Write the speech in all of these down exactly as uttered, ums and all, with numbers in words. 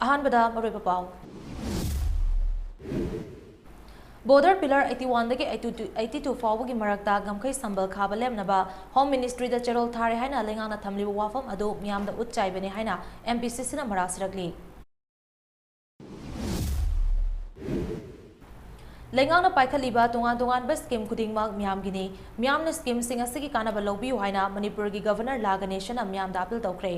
ꯑꯍꯥꯟꯕꯗ ꯃꯔꯨꯑꯣꯏꯕ ꯄꯥꯎ꯫ Border pillar eighty one ꯗꯒꯤ eighty two, eighty two ꯐꯥꯎꯕꯒꯤ ꯃꯔꯛꯇ ꯉꯝꯈꯩ ꯁꯝꯕꯜ ꯈꯥꯕ ꯂꯦꯞꯅꯕ Home Ministry ꯗ ꯆꯦꯔꯣꯜ ꯊꯥꯔꯦ ꯍꯥꯏꯅ ꯂꯩꯉꯥꯛꯅ ꯊꯝꯂꯤꯕ ꯋꯥꯐꯝ ꯑꯗꯨ ꯃꯤꯌꯥꯝꯗ ꯎꯠ ꯆꯥꯏꯕꯅꯤ ꯍꯥꯏꯅ M P C C ꯅ ꯃꯔꯥꯜ ꯁꯤꯔꯛꯂꯤ꯫ ꯂꯩꯉꯥꯛꯅ ꯄꯥꯏꯈꯠꯂꯤꯕ ꯇꯣꯉꯥꯟ ꯇꯣꯉꯥꯟꯕ scheme ꯈꯨꯗꯤꯡꯃꯛ ꯃꯤꯌꯥꯝꯒꯤꯅꯤ꯫ ꯃꯤꯌꯥꯝꯅ scheme ꯁꯤꯡ ꯑꯁꯤꯒꯤ ꯀꯥꯟꯅꯕ ꯂꯧꯕꯤꯌꯨ ꯍꯥꯏꯅ ꯃꯅꯤꯄꯨꯔꯒꯤ Governor ꯂꯥ ꯒꯅꯦꯁꯟꯅ ꯃꯤꯌꯥꯝꯗ appeal ꯇꯧꯈ꯭ꯔꯦ꯫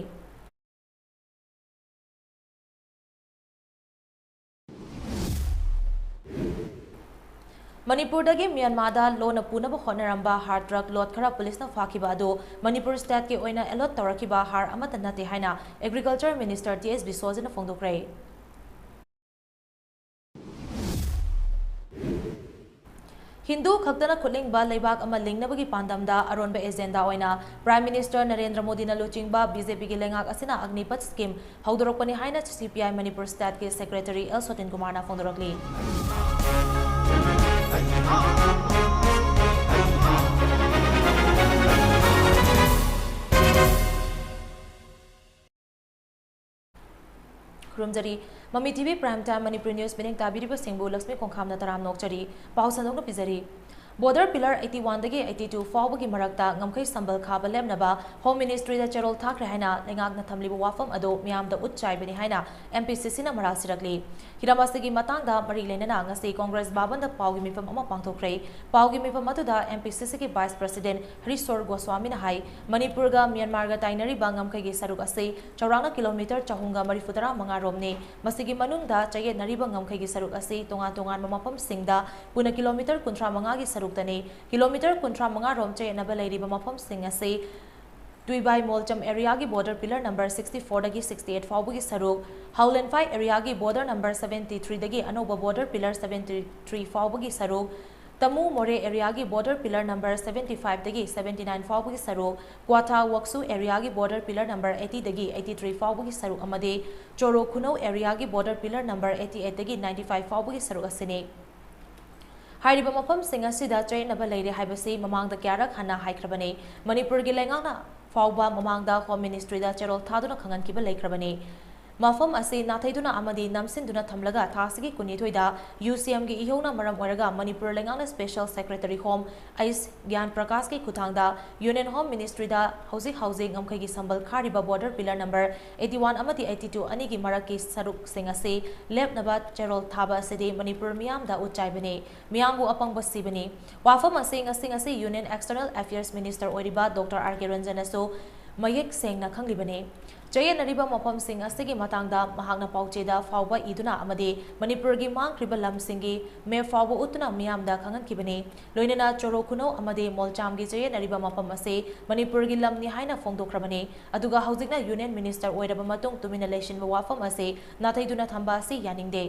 ꯃꯅꯤꯄꯨꯔꯗꯒꯤ ꯃ꯭ꯌꯥꯟꯃꯥꯔꯗ ꯂꯣꯟꯅ ꯄꯨꯅꯕ ꯍꯣꯠꯅꯔꯝꯕ ꯍꯥꯔ ꯇ꯭ꯔꯛ ꯂꯣꯗ ꯈꯔ ꯄꯨꯂꯤꯁꯅ ꯐꯥꯈꯤꯕ ꯑꯗꯨ ꯃꯅꯤꯄꯨꯔ state ꯀꯤ ꯑꯣꯏꯅ allot ꯇꯧꯔꯛꯈꯤꯕ ꯍꯥꯔ ꯑꯃꯠꯇ ꯅꯠꯇꯦ ꯍꯥꯏꯅ Agriculture Minister ꯇꯤ ꯑꯦꯁ ꯗꯤꯁꯣꯖꯅ ꯐꯣꯡꯗꯣꯛꯈ꯭ꯔꯦ꯫ ꯍꯤꯟꯗꯨ ꯈꯛꯇꯅ ꯈꯨꯠꯂꯤꯡꯕ ꯂꯩꯕꯥꯛ ꯑꯃ ꯂꯤꯡꯅꯕꯒꯤ ꯄꯥꯟꯗꯝꯗ ꯑꯔꯣꯟꯕ agenda ꯑꯣꯏꯅ Prime Minister ꯅꯔꯦꯟꯗ꯭ꯔ ꯃꯣꯗꯤꯅ ꯂꯨꯆꯤꯡꯕ B J P ꯒꯤ ꯂꯩꯉꯥꯛ ꯑꯁꯤꯅ ꯑꯒꯅꯤꯄꯊ scheme ꯍꯧꯗꯣꯔꯛꯄꯅꯤ ꯍꯥꯏꯅ C P I Manipur state ꯀꯤ secretary ꯑꯦꯜ ꯁꯣꯇꯤꯟ ꯀꯨꯃꯥꯔꯅ ꯐꯣꯡꯗꯣꯔꯛꯂꯤ꯫ ꯈꯨꯔꯨꯝꯖꯔꯤ꯫ ꯃꯃꯤ T V Prime Time Manipuri News ꯃꯤꯠꯌꯦꯡ ꯇꯥꯕꯤꯔꯤꯕꯁꯤꯡꯕꯨ ꯂꯛꯁꯃꯤ ꯈꯣꯡꯈꯥꯝꯅ ꯇꯔꯥꯝꯅ ꯑꯣꯛꯆꯔꯤ꯫ ꯄꯥꯎ ꯁꯟꯗꯣꯛꯅ ꯄꯤꯖꯔꯤ꯫ Border pillar eighty one ꯗꯒꯤ eighty two ꯐꯥꯎꯕꯒꯤ ꯃꯔꯛꯇ ꯉꯝꯈꯩ ꯁꯝꯕꯜ ꯈꯥꯕ ꯂꯦꯞꯅꯕ Home Ministry ꯗ ꯆꯦꯔꯣꯜ ꯊꯥꯈ꯭ꯔꯦ ꯍꯥꯏꯅ ꯂꯩꯉꯥꯛꯅ ꯊꯝꯂꯤꯕ ꯋꯥꯐꯝ ꯑꯗꯨ ꯃꯤꯌꯥꯝꯗ ꯎꯠ ꯆꯥꯏꯕꯅꯤ ꯍꯥꯏꯅ M P C C ꯅ ꯃꯔꯥꯜ ꯁꯤꯔꯛꯂꯤ꯫ ꯍꯤꯔꯝ ꯑꯁꯤꯒꯤ ꯃꯇꯥꯡꯗ ꯃꯔꯤ ꯂꯩꯅꯅ ꯉꯁꯤ Congress ꯚꯕꯟꯗ ꯄꯥꯎꯒꯤ ꯃꯤꯐꯝ ꯑꯃ ꯄꯥꯡꯊꯣꯛꯈ꯭ꯔꯦ꯫ ꯄꯥꯎꯒꯤ ꯃꯤꯐꯝ ꯑꯗꯨꯗ M P C C ꯒꯤ Vice President ꯍꯔꯤꯁꯣꯔ ꯒꯣꯁ꯭ꯋꯥꯃꯤꯅ ꯍꯥꯏ, ꯃꯅꯤꯄꯨꯔꯒ ꯃ꯭ꯌꯥꯟꯃꯥꯔꯒ ꯇꯥꯏꯅꯔꯤꯕ ꯉꯝꯈꯩꯒꯤ ꯁꯔꯨꯛ ꯑꯁꯤ ꯆꯥꯎꯔꯥꯛꯅ kilometre ꯆꯍꯨꯝꯒ ꯃꯔꯤꯐꯨ ꯇꯔꯥ ꯃꯉꯥ ꯔꯣꯝꯅꯤ꯫ ꯃꯁꯤꯒꯤ ꯃꯅꯨꯡꯗ ꯆꯌꯦꯠꯅꯔꯤꯕ ꯉꯝꯈꯩꯒꯤ ꯁꯔꯨꯛ ꯑꯁꯤ ꯇꯣꯉꯥꯟ ꯇꯣꯉꯥꯟꯕ ꯃꯐꯝꯁꯤꯡꯗ ꯄꯨꯟꯅ kilometre ꯀꯨꯟꯊ꯭ꯔꯥ ꯃꯉꯥꯒꯤ ꯁꯔꯨꯛꯇꯅꯤ꯫ Kilometre ꯀꯨꯟꯊ꯭ꯔꯥ ꯃꯉꯥ ꯔꯣꯝ ꯆꯌꯦꯠꯅꯕ ꯂꯩꯔꯤꯕ ꯃꯐꯝꯁꯤꯡ ꯑꯁꯤ ꯇꯨꯏꯕꯥꯏ ꯃꯣꯜꯆꯝ area ꯒꯤ border pillar number sixty four ꯗꯒꯤ sixty eight ꯐꯥꯎꯕꯒꯤ ꯁꯔꯨꯛ, ꯍꯥꯎꯂꯦꯟꯐꯥꯏ area ꯒꯤ border number seventy three ꯗꯒꯤ ꯑꯅꯧꯕ border pillar seventy three ꯐꯥꯎꯕꯒꯤ ꯁꯔꯨꯛ, ꯇꯃꯨ ꯃꯣꯔꯦ area ꯒꯤ border pillar number seventy five ꯗꯒꯤ seventy nine ꯐꯥꯎꯕꯒꯤ ꯁꯔꯨꯛ, ꯀ꯭ꯋꯥꯊꯥ ꯋꯥꯛꯁꯨ area ꯒꯤ border pillar number eighty ꯗꯒꯤ eighty three ꯐꯥꯎꯕꯒꯤ ꯁꯔꯨꯛ ꯑꯃꯗꯤ ꯆꯣꯔꯣ ꯈꯨꯅꯧ area ꯒꯤ border pillar number eighty eight ꯗꯒꯤ ninety five ꯐꯥꯎꯕꯒꯤ ꯁꯔꯨꯛ ꯑꯁꯤꯅꯤ꯫ ꯍꯥꯏꯔꯤꯕ ꯃꯐꯝꯁꯤꯡ ꯑꯁꯤꯗ ꯆꯌꯦꯠꯅꯕ ꯂꯩꯔꯦ ꯍꯥꯏꯕꯁꯤ ꯃꯃꯥꯡꯗ ꯀꯌꯥꯔꯛ ꯍꯟꯅ ꯍꯥꯏꯈ꯭ꯔꯕꯅꯤ꯫ ꯃꯅꯤꯄꯨꯔꯒꯤ ꯂꯩꯉꯥꯛꯅ ꯐꯥꯎꯕ ꯃꯃꯥꯡꯗ Home Ministry ꯗ ꯆꯦꯔꯣꯜ ꯊꯥꯗꯨꯅ ꯈꯪꯍꯟꯈꯤꯕ ꯂꯩꯈ꯭ꯔꯕꯅꯤ꯫ ꯃꯐꯝ ꯑꯁꯤ ꯅꯥꯊꯩꯗꯨꯅ ꯑꯃꯗꯤ ꯅꯝꯁꯤꯟꯗꯨꯅ ꯊꯝꯂꯒ ꯊꯥ ꯑꯁꯤꯒꯤ ꯀꯨꯟꯅꯤꯊꯣꯏꯗ ꯌꯨ ꯁꯤ ꯑꯦꯝꯒꯤ ꯏꯍꯧꯅ ꯃꯔꯝ ꯑꯣꯏꯔꯒ ꯃꯅꯤꯄꯨꯔ ꯂꯩꯉꯥꯛꯅ Special Secretary Home ꯑꯩꯆ ꯒ꯭ꯌꯥꯟ ꯄ꯭ꯔꯀꯥꯁꯀꯤ ꯈꯨꯠꯊꯥꯡꯗ Union Home Ministryꯗ ꯍꯧꯖꯤꯛ ꯍꯧꯖꯤꯛ ꯉꯝꯈꯩꯒꯤ ꯁꯝꯕꯜ Kharif border pillar number eighty one ꯑꯃꯗꯤ eighty two ꯑꯅꯤꯒꯤ ꯃꯔꯛꯀꯤ ꯁꯔꯨꯛꯁꯤꯡ ꯑꯁꯤ ꯂꯦꯞꯅꯕ ꯆꯦꯔꯣꯜ ꯊꯥꯕ ꯑꯁꯤꯗꯤ ꯃꯅꯤꯄꯨꯔ ꯃꯤꯌꯥꯝꯗ ꯎꯠꯆꯥꯏꯕꯅꯤ, ꯃꯤꯌꯥꯝꯕꯨ ꯑꯄꯪꯕ ꯁꯤꯕꯅꯤ꯫ ꯋꯥꯐꯝ ꯑꯁꯤ ꯉꯁꯤ ꯉꯁꯤ Union External Affairs Minister ꯑꯣꯏꯔꯤꯕ ꯗꯣꯛꯇꯔ ꯑꯥꯔ ꯀꯦ ꯔꯟꯖꯟꯅꯁꯨ ꯃꯌꯦꯛ ꯁꯦꯡꯅ ꯈꯪꯂꯤꯕꯅꯤ꯫ ꯆꯌꯦꯠꯅꯔꯤꯕ ꯃꯐꯝꯁꯤꯡ ꯑꯁꯤꯒꯤ ꯃꯇꯥꯡꯗ ꯃꯍꯥꯛꯅ ꯄꯥꯎꯆꯦꯗ ꯐꯥꯎꯕ ꯏꯗꯨꯅ ꯑꯃꯗꯤ ꯃꯅꯤꯄꯨꯔꯒꯤ ꯃꯥꯡꯈ꯭ꯔꯤꯕ ꯂꯝꯁꯤꯡꯒꯤ map ꯐꯥꯎꯕ ꯎꯠꯇꯨꯅ ꯃꯤꯌꯥꯝꯗ ꯈꯪꯍꯟꯈꯤꯕꯅꯤ꯫ ꯂꯣꯏꯅꯅ ꯆꯣꯔꯣ ꯈꯨꯅꯧ ꯑꯃꯗꯤ ꯃꯣꯜꯆꯥꯝꯒꯤ ꯆꯌꯦꯠꯅꯔꯤꯕ ꯃꯐꯝ ꯑꯁꯤ ꯃꯅꯤꯄꯨꯔꯒꯤ ꯂꯝꯅꯤ ꯍꯥꯏꯅ ꯐꯣꯡꯗꯣꯛꯈ꯭ꯔꯕꯅꯤ꯫ ꯑꯗꯨꯒ ꯍꯧꯖꯤꯛꯅ Union Minister ꯑꯣꯏꯔꯕ ꯃꯇꯨꯡ ꯇꯨꯃꯤꯟꯅ ꯂꯩꯁꯤꯟꯕ ꯋꯥꯐꯝ ꯑꯁꯤ ꯅꯥꯊꯩꯗꯨꯅ ꯊꯝꯕ ꯑꯁꯤ ꯌꯥꯅꯤꯡꯗꯦ꯫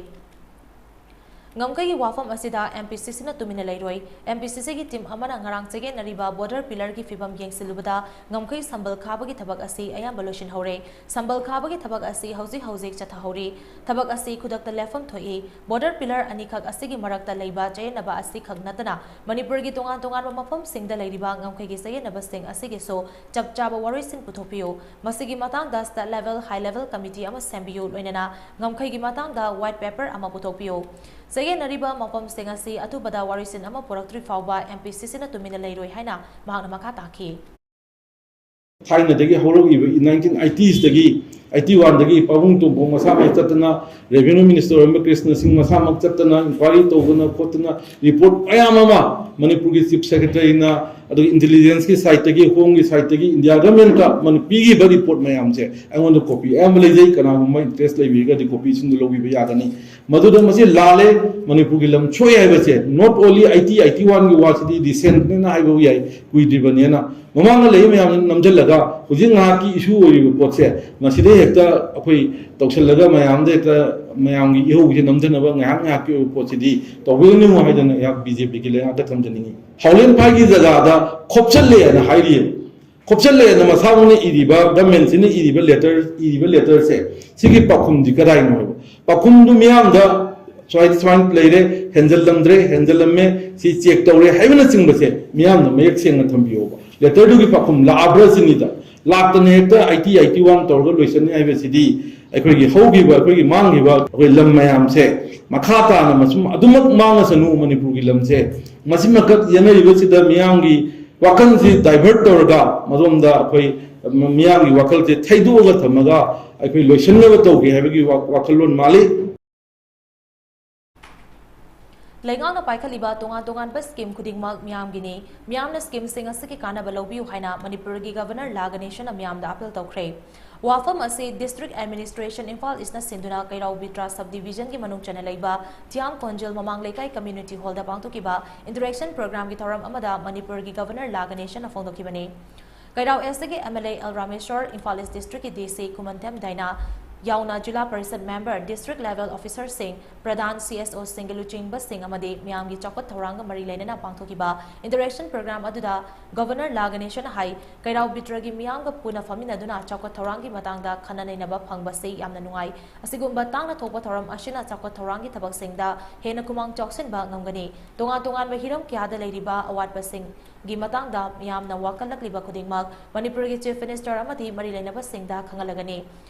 ꯉꯝꯈꯩꯒꯤ ꯋꯥꯐꯝ ꯑꯁꯤꯗ M P C Cꯅ ꯇꯨꯃꯤꯟꯅ ꯂꯩꯔꯣꯏ꯫ M P C Cꯒꯤ team ꯑꯃꯅ ꯉꯔꯥꯡ ꯆꯌꯦꯠꯅꯔꯤꯕ border pillarꯒꯤ ꯐꯤꯕꯝ ꯌꯦꯡꯁꯤꯜꯂꯨꯕꯗ ꯉꯝꯈꯩ ꯁꯝꯕꯜ ꯈꯥꯕꯒꯤ ꯊꯕꯛ ꯑꯁꯤ ꯑꯌꯥꯝꯕ ꯂꯣꯏꯁꯤꯟꯍꯧꯔꯦ꯫ ꯁꯝꯕꯜ ꯈꯥꯕꯒꯤ ꯊꯕꯛ ꯑꯁꯤ ꯍꯧꯖꯤꯛ ꯍꯧꯖꯤꯛ ꯆꯠꯊꯍꯧꯔꯤ꯫ ꯊꯕꯛ ꯑꯁꯤ ꯈꯨꯗꯛꯇ ꯂꯦꯞꯐꯝ ꯊꯣꯛꯏ꯫ Border pillar ꯑꯅꯤꯈꯛ ꯑꯁꯤꯒꯤ ꯃꯔꯛꯇ ꯂꯩꯕ ꯆꯌꯦꯠꯅꯕ ꯑꯁꯤꯈꯛ ꯅꯠꯇꯅ ꯃꯅꯤꯄꯨꯔꯒꯤ ꯇꯣꯉꯥꯟ ꯇꯣꯉꯥꯟꯕ ꯃꯐꯝꯁꯤꯡꯗ ꯂꯩꯔꯤꯕ ꯉꯝꯈꯩꯒꯤ ꯆꯌꯦꯠꯅꯕꯁꯤꯡ ꯑꯁꯤꯒꯤꯁꯨ ꯆꯞ ꯆꯥꯕ ꯋꯥꯔꯣꯏꯁꯤꯟ ꯄꯨꯊꯣꯛꯄꯤꯌꯨ꯫ ꯃꯁꯤꯒꯤ ꯃꯇꯥꯡꯗ state level, high level committee ꯑꯃ ꯁꯦꯝꯕꯤꯌꯨ, ꯂꯣꯏꯅꯅ ꯉꯝꯈꯩꯒꯤ ꯃꯇꯥꯡꯗ white paper ꯑꯃ ꯄꯨꯊꯣꯛꯄꯤꯌꯨ꯫ ꯆꯌꯦꯠꯅꯔꯤꯕ ꯃꯐꯝꯁꯤꯡ ꯑꯁꯤ ꯑꯊꯨꯕꯗ ꯋꯥꯔꯣꯏꯁꯤꯟ ꯑꯃ ꯄꯨꯔꯛꯇ꯭ꯔꯤ ꯐꯥꯎꯕ M P C Cꯅ ꯇꯨꯃꯤꯟꯅ ꯂꯩꯔꯣꯏ ꯍꯥꯏꯅ ꯃꯍꯥꯛꯅ ꯃꯈꯥ ꯇꯥꯈꯤ꯫ ꯊꯥꯏꯅꯗꯒꯤ ꯍꯧꯔꯛꯂꯤꯕ nineteen eightiesꯗꯒꯤ eighty oneꯗꯒꯤ ꯄꯥꯕꯨꯡ ꯇꯣꯝꯕꯣ ꯃꯁꯥꯃꯛ ꯆꯠꯇꯅ, revenue minister ꯑꯣꯏꯔꯝꯕ ꯀ꯭ꯔꯤꯁꯅ ꯁꯤꯡ ꯃꯁꯥꯃꯛ ꯆꯠꯇꯅ inquiry ꯇꯧꯗꯅ ꯈꯣꯠꯇꯅ report ꯃꯌꯥꯝ ꯑꯃ ꯃꯅꯤꯄꯨꯔꯒꯤ chief secretaryꯅ, ꯑꯗꯨꯒ intelligenceꯀꯤ sideꯇꯒꯤ, homeꯒꯤ sideꯇꯒꯤ India governmentꯇ ꯃꯅꯤ-, ꯄꯤꯈꯤꯕ report ꯃꯌꯥꯝꯁꯦ ꯑꯩꯉꯣꯟꯗ copy ꯑꯌꯥꯝꯕ ꯂꯩꯖꯩ꯫ ꯀꯅꯥꯒꯨꯝꯕ interest ꯂꯩꯕꯤꯔꯒꯗꯤ copyꯁꯤꯡꯗꯨ ꯂꯧꯕꯤꯕ ꯌꯥꯒꯅꯤ꯫ ꯃꯗꯨꯗ ꯃꯁꯤ ꯂꯥꯜꯂꯦ, ꯃꯅꯤꯄꯨꯔꯒꯤ ꯂꯝ ꯁꯣꯛꯑꯦ ꯍꯥꯏꯕꯁꯦ not only eighty eighty oneꯒꯤ ꯋꯥꯁꯤꯗꯤ recentꯅꯦꯅ ꯍꯥꯏꯕ ꯌꯥꯏ, ꯀꯨꯏꯗ꯭ꯔꯤꯕꯅꯦꯅ꯫ ꯃꯃꯥꯡꯗ ꯂꯩꯕ ꯃꯌꯥꯝꯁꯤ ꯅꯝꯁꯤꯜꯂꯒ ꯍꯧꯖꯤꯛ ꯉꯥꯏꯍꯥꯛꯀꯤ issue ꯑꯣꯏꯔꯤꯕ ꯄꯣꯠꯁꯦ ꯃꯁꯤꯗꯩ ꯍꯦꯛꯇ ꯑꯩꯈꯣꯏ ꯇꯧꯁꯤꯜꯂꯒ ꯃꯌꯥꯝꯗ ꯍꯦꯛꯇ ꯃꯌꯥꯝꯒꯤ ꯏꯍꯧꯁꯦ ꯅꯝꯊꯅꯕ ꯉꯥꯏꯍꯥꯛ ꯉꯥꯏꯍꯥꯛꯀꯤ ꯑꯣꯏꯕ ꯄꯣꯠꯁꯤꯗꯤ ꯇꯧꯕꯤꯒꯅꯨ ꯍꯥꯏꯗꯅ ꯑꯩꯍꯥꯛ BJPꯒꯤ ꯂꯩꯉꯥꯛꯇ ꯊꯝꯖꯅꯤꯡꯉꯤ꯫ ꯍꯥꯎꯂꯦꯟ ꯐꯥꯏꯒꯤ ꯖꯒꯥꯗ ꯈꯣꯞꯆꯜꯂꯦꯅ ꯍꯥꯏꯔꯤꯌꯦ꯫ ꯈꯣꯞꯆꯜꯂꯦꯅ ꯃꯁꯥꯃꯛꯅ ꯏꯔꯤꯕ, governmentꯁꯤꯅ ꯏꯔꯤꯕ letter, ꯏꯔꯤꯕ letterꯁꯦ, ꯁꯤꯒꯤ ꯄꯥꯎꯈꯨꯝꯗꯤ ꯀꯗꯥꯏꯅꯣ ꯍꯥꯏꯕ? ꯄꯥꯎꯈꯨꯝꯗꯨ ꯃꯤꯌꯥꯝꯗ ꯁꯨꯃꯥꯏ, ꯁꯨꯃꯥꯏꯅ ꯂꯩꯔꯦ, ꯍꯦꯟꯖꯜꯂꯝꯗ꯭ꯔꯦ, ꯍꯦꯟꯖꯜꯂꯝꯃꯦ, ꯁꯤ check ꯇꯧꯔꯦ ꯍꯥꯏꯕꯅꯆꯤꯡꯕꯁꯦ ꯃꯤꯌꯥꯝꯅ ꯃꯌꯦꯛ ꯁꯦꯡꯅ ꯊꯝꯕꯤꯌꯣꯕ꯫ Letterꯗꯨꯒꯤ ꯄꯥꯎꯈꯨꯝ ꯂꯥꯛꯑꯕ꯭ꯔꯥ ꯁꯤꯅꯤꯗ꯫ ꯂꯥꯛꯇꯅ ꯍꯦꯛꯇ eighty eighty one ꯇꯧꯔꯒ ꯂꯣꯏꯁꯟꯅꯤ ꯍꯥꯏꯕꯁꯤꯗꯤ ꯑꯩꯈꯣꯏꯒꯤ ꯍꯧꯈꯤꯕ, ꯑꯩꯈꯣꯏꯒꯤ ꯃꯥꯡꯈꯤꯕ ꯑꯩꯈꯣꯏ ꯂꯝ ꯃꯌꯥꯝꯁꯦ ꯃꯈꯥ ꯇꯥꯅ ꯃꯁꯨꯝ ꯑꯗꯨꯃꯛ ꯃꯥꯡꯉꯁꯅꯨ꯫ ꯃꯅꯤꯄꯨꯔꯒꯤ ꯂꯝꯁꯦ ꯃꯁꯤꯃꯈꯛ ꯌꯦꯡꯅꯔꯤꯕꯁꯤꯗ ꯃꯤꯌꯥꯝꯒꯤ ꯋꯥꯈꯜꯁꯤ divert ꯇꯧꯔꯒ ꯃꯔꯣꯝꯗ ꯑꯩꯈꯣꯏ ꯃꯤꯌꯥꯝꯒꯤ ꯋꯥꯈꯜꯁꯦ ꯊꯩꯗꯣꯛꯑꯒ ꯊꯝꯃꯒ ꯑꯩꯈꯣꯏ ꯂꯣꯏꯁꯤꯟꯅꯕ ꯇꯧꯒꯦ ꯍꯥꯏꯕꯒꯤ ꯋꯥ-, ꯋꯥꯈꯜꯂꯣꯟ ꯃꯥꯜꯂꯤ꯫ ꯂꯩꯉꯥꯛꯅ ꯄꯥꯏꯈꯠꯂꯤꯕ ꯇꯣꯉꯥꯟ ꯇꯣꯉꯥꯟꯕ scheme ꯈꯨꯗꯤꯡꯃꯛ ꯃꯤꯌꯥꯝꯒꯤꯅꯤ, ꯃꯤꯌꯥꯝꯅ schemeꯁꯤꯡ ꯑꯁꯤꯒꯤ ꯀꯥꯟꯅꯕ ꯂꯧꯕꯤꯌꯨ ꯍꯥꯏꯅ ꯃꯅꯤꯄꯨꯔꯒꯤ Governor ꯂꯥ ꯒꯅꯦꯁꯟꯅ ꯃꯤꯌꯥꯝꯗ appeal ꯇꯧꯈ꯭ꯔꯦ꯫ ꯋꯥꯐꯝ ꯑꯁꯤ District Administration ꯏꯝꯐꯥꯜ ꯏꯁꯅ ꯁꯤꯟꯗꯨꯅ ꯀꯩꯔꯥꯎ ꯕꯤꯇ꯭ꯔꯥ Sub Divisionꯒꯤ ꯃꯅꯨꯡ ꯆꯟꯅ ꯂꯩꯕ ꯊꯤꯌꯥꯝ ꯈꯣꯟꯖꯦꯜ ꯃꯃꯥꯡ ꯂꯩꯀꯥꯏ community hallꯗ ꯄꯥꯡꯊꯣꯛꯈꯤꯕ interaction programꯒꯤ ꯊꯧꯔꯝ ꯑꯃꯗ ꯃꯅꯤꯄꯨꯔꯒꯤ Governor ꯂꯥ ꯒꯅꯦꯁꯟꯅ ꯐꯣꯡꯗꯣꯛꯈꯤꯕꯅꯤ꯫ ꯀꯩꯔꯥꯎ Eastꯇꯒꯤ MLA L Rameshwor, Imphal East Districtꯀꯤ DC ꯈꯨꯃꯟꯊꯦꯝ ꯗꯥꯏꯅꯥ ꯌꯥꯎꯅ zila parishad member, district level officerꯁꯤꯡ, ꯄ꯭ꯔꯙꯥꯟ, CSOꯁꯤꯡ ꯑꯃꯗꯤ ꯃꯤꯌꯥꯝꯒꯤ ꯆꯥꯎꯈꯠ ꯊꯧꯔꯥꯡꯒ ꯃꯔꯤ ꯂꯩꯅꯅ ꯄꯥꯡꯊꯣꯛꯈꯤꯕ interaction program ꯑꯗꯨꯗ Governor ꯂꯥ ꯒꯅꯦꯁꯟꯅ ꯍꯥꯏ, ꯀꯩꯔꯥꯎ ꯕꯤꯇ꯭ꯔꯒꯤ ꯃꯤꯌꯥꯝꯒ ꯄꯨꯟꯅ ꯐꯝꯃꯤꯟꯅꯗꯨꯅ ꯆꯥꯎꯈꯠ ꯊꯧꯔꯥꯡꯒꯤ ꯃꯇꯥꯡꯗ ꯈꯟꯅ ꯅꯩꯅꯕ ꯐꯪꯕꯁꯤ ꯌꯥꯝꯅ ꯅꯨꯡꯉꯥꯏ꯫ ꯑꯁꯤꯒꯨꯝꯕ ꯇꯥꯡꯅ ꯊꯣꯛꯄ ꯊꯧꯔꯝ ꯑꯁꯤꯅ ꯆꯥꯎꯈꯠ ꯊꯧꯔꯥꯡꯒꯤ ꯊꯕꯛꯁꯤꯡꯗ ꯍꯦꯟꯅ ꯈꯨꯃꯥꯡ ꯆꯥꯎꯁꯤꯟꯕ ꯉꯝꯒꯅꯤ꯫ ꯇꯣꯉꯥꯟ ꯇꯣꯉꯥꯟꯕ ꯍꯤꯔꯝ ꯀꯌꯥꯗ ꯂꯩꯔꯤꯕ ꯑꯋꯥꯠꯄꯁꯤꯡꯒꯤ ꯃꯇꯥꯡꯗ ꯃꯤꯌꯥꯝꯅ ꯋꯥꯀꯠꯂꯛꯂꯤꯕ ꯈꯨꯗꯤꯡꯃꯛ ꯃꯅꯤꯄꯨꯔꯒꯤ Chief Minister ꯑꯃꯗꯤ ꯃꯔꯤ ꯂꯩꯅꯕꯁꯤꯡꯗ ꯈꯪꯍꯜꯂꯒꯅꯤ꯫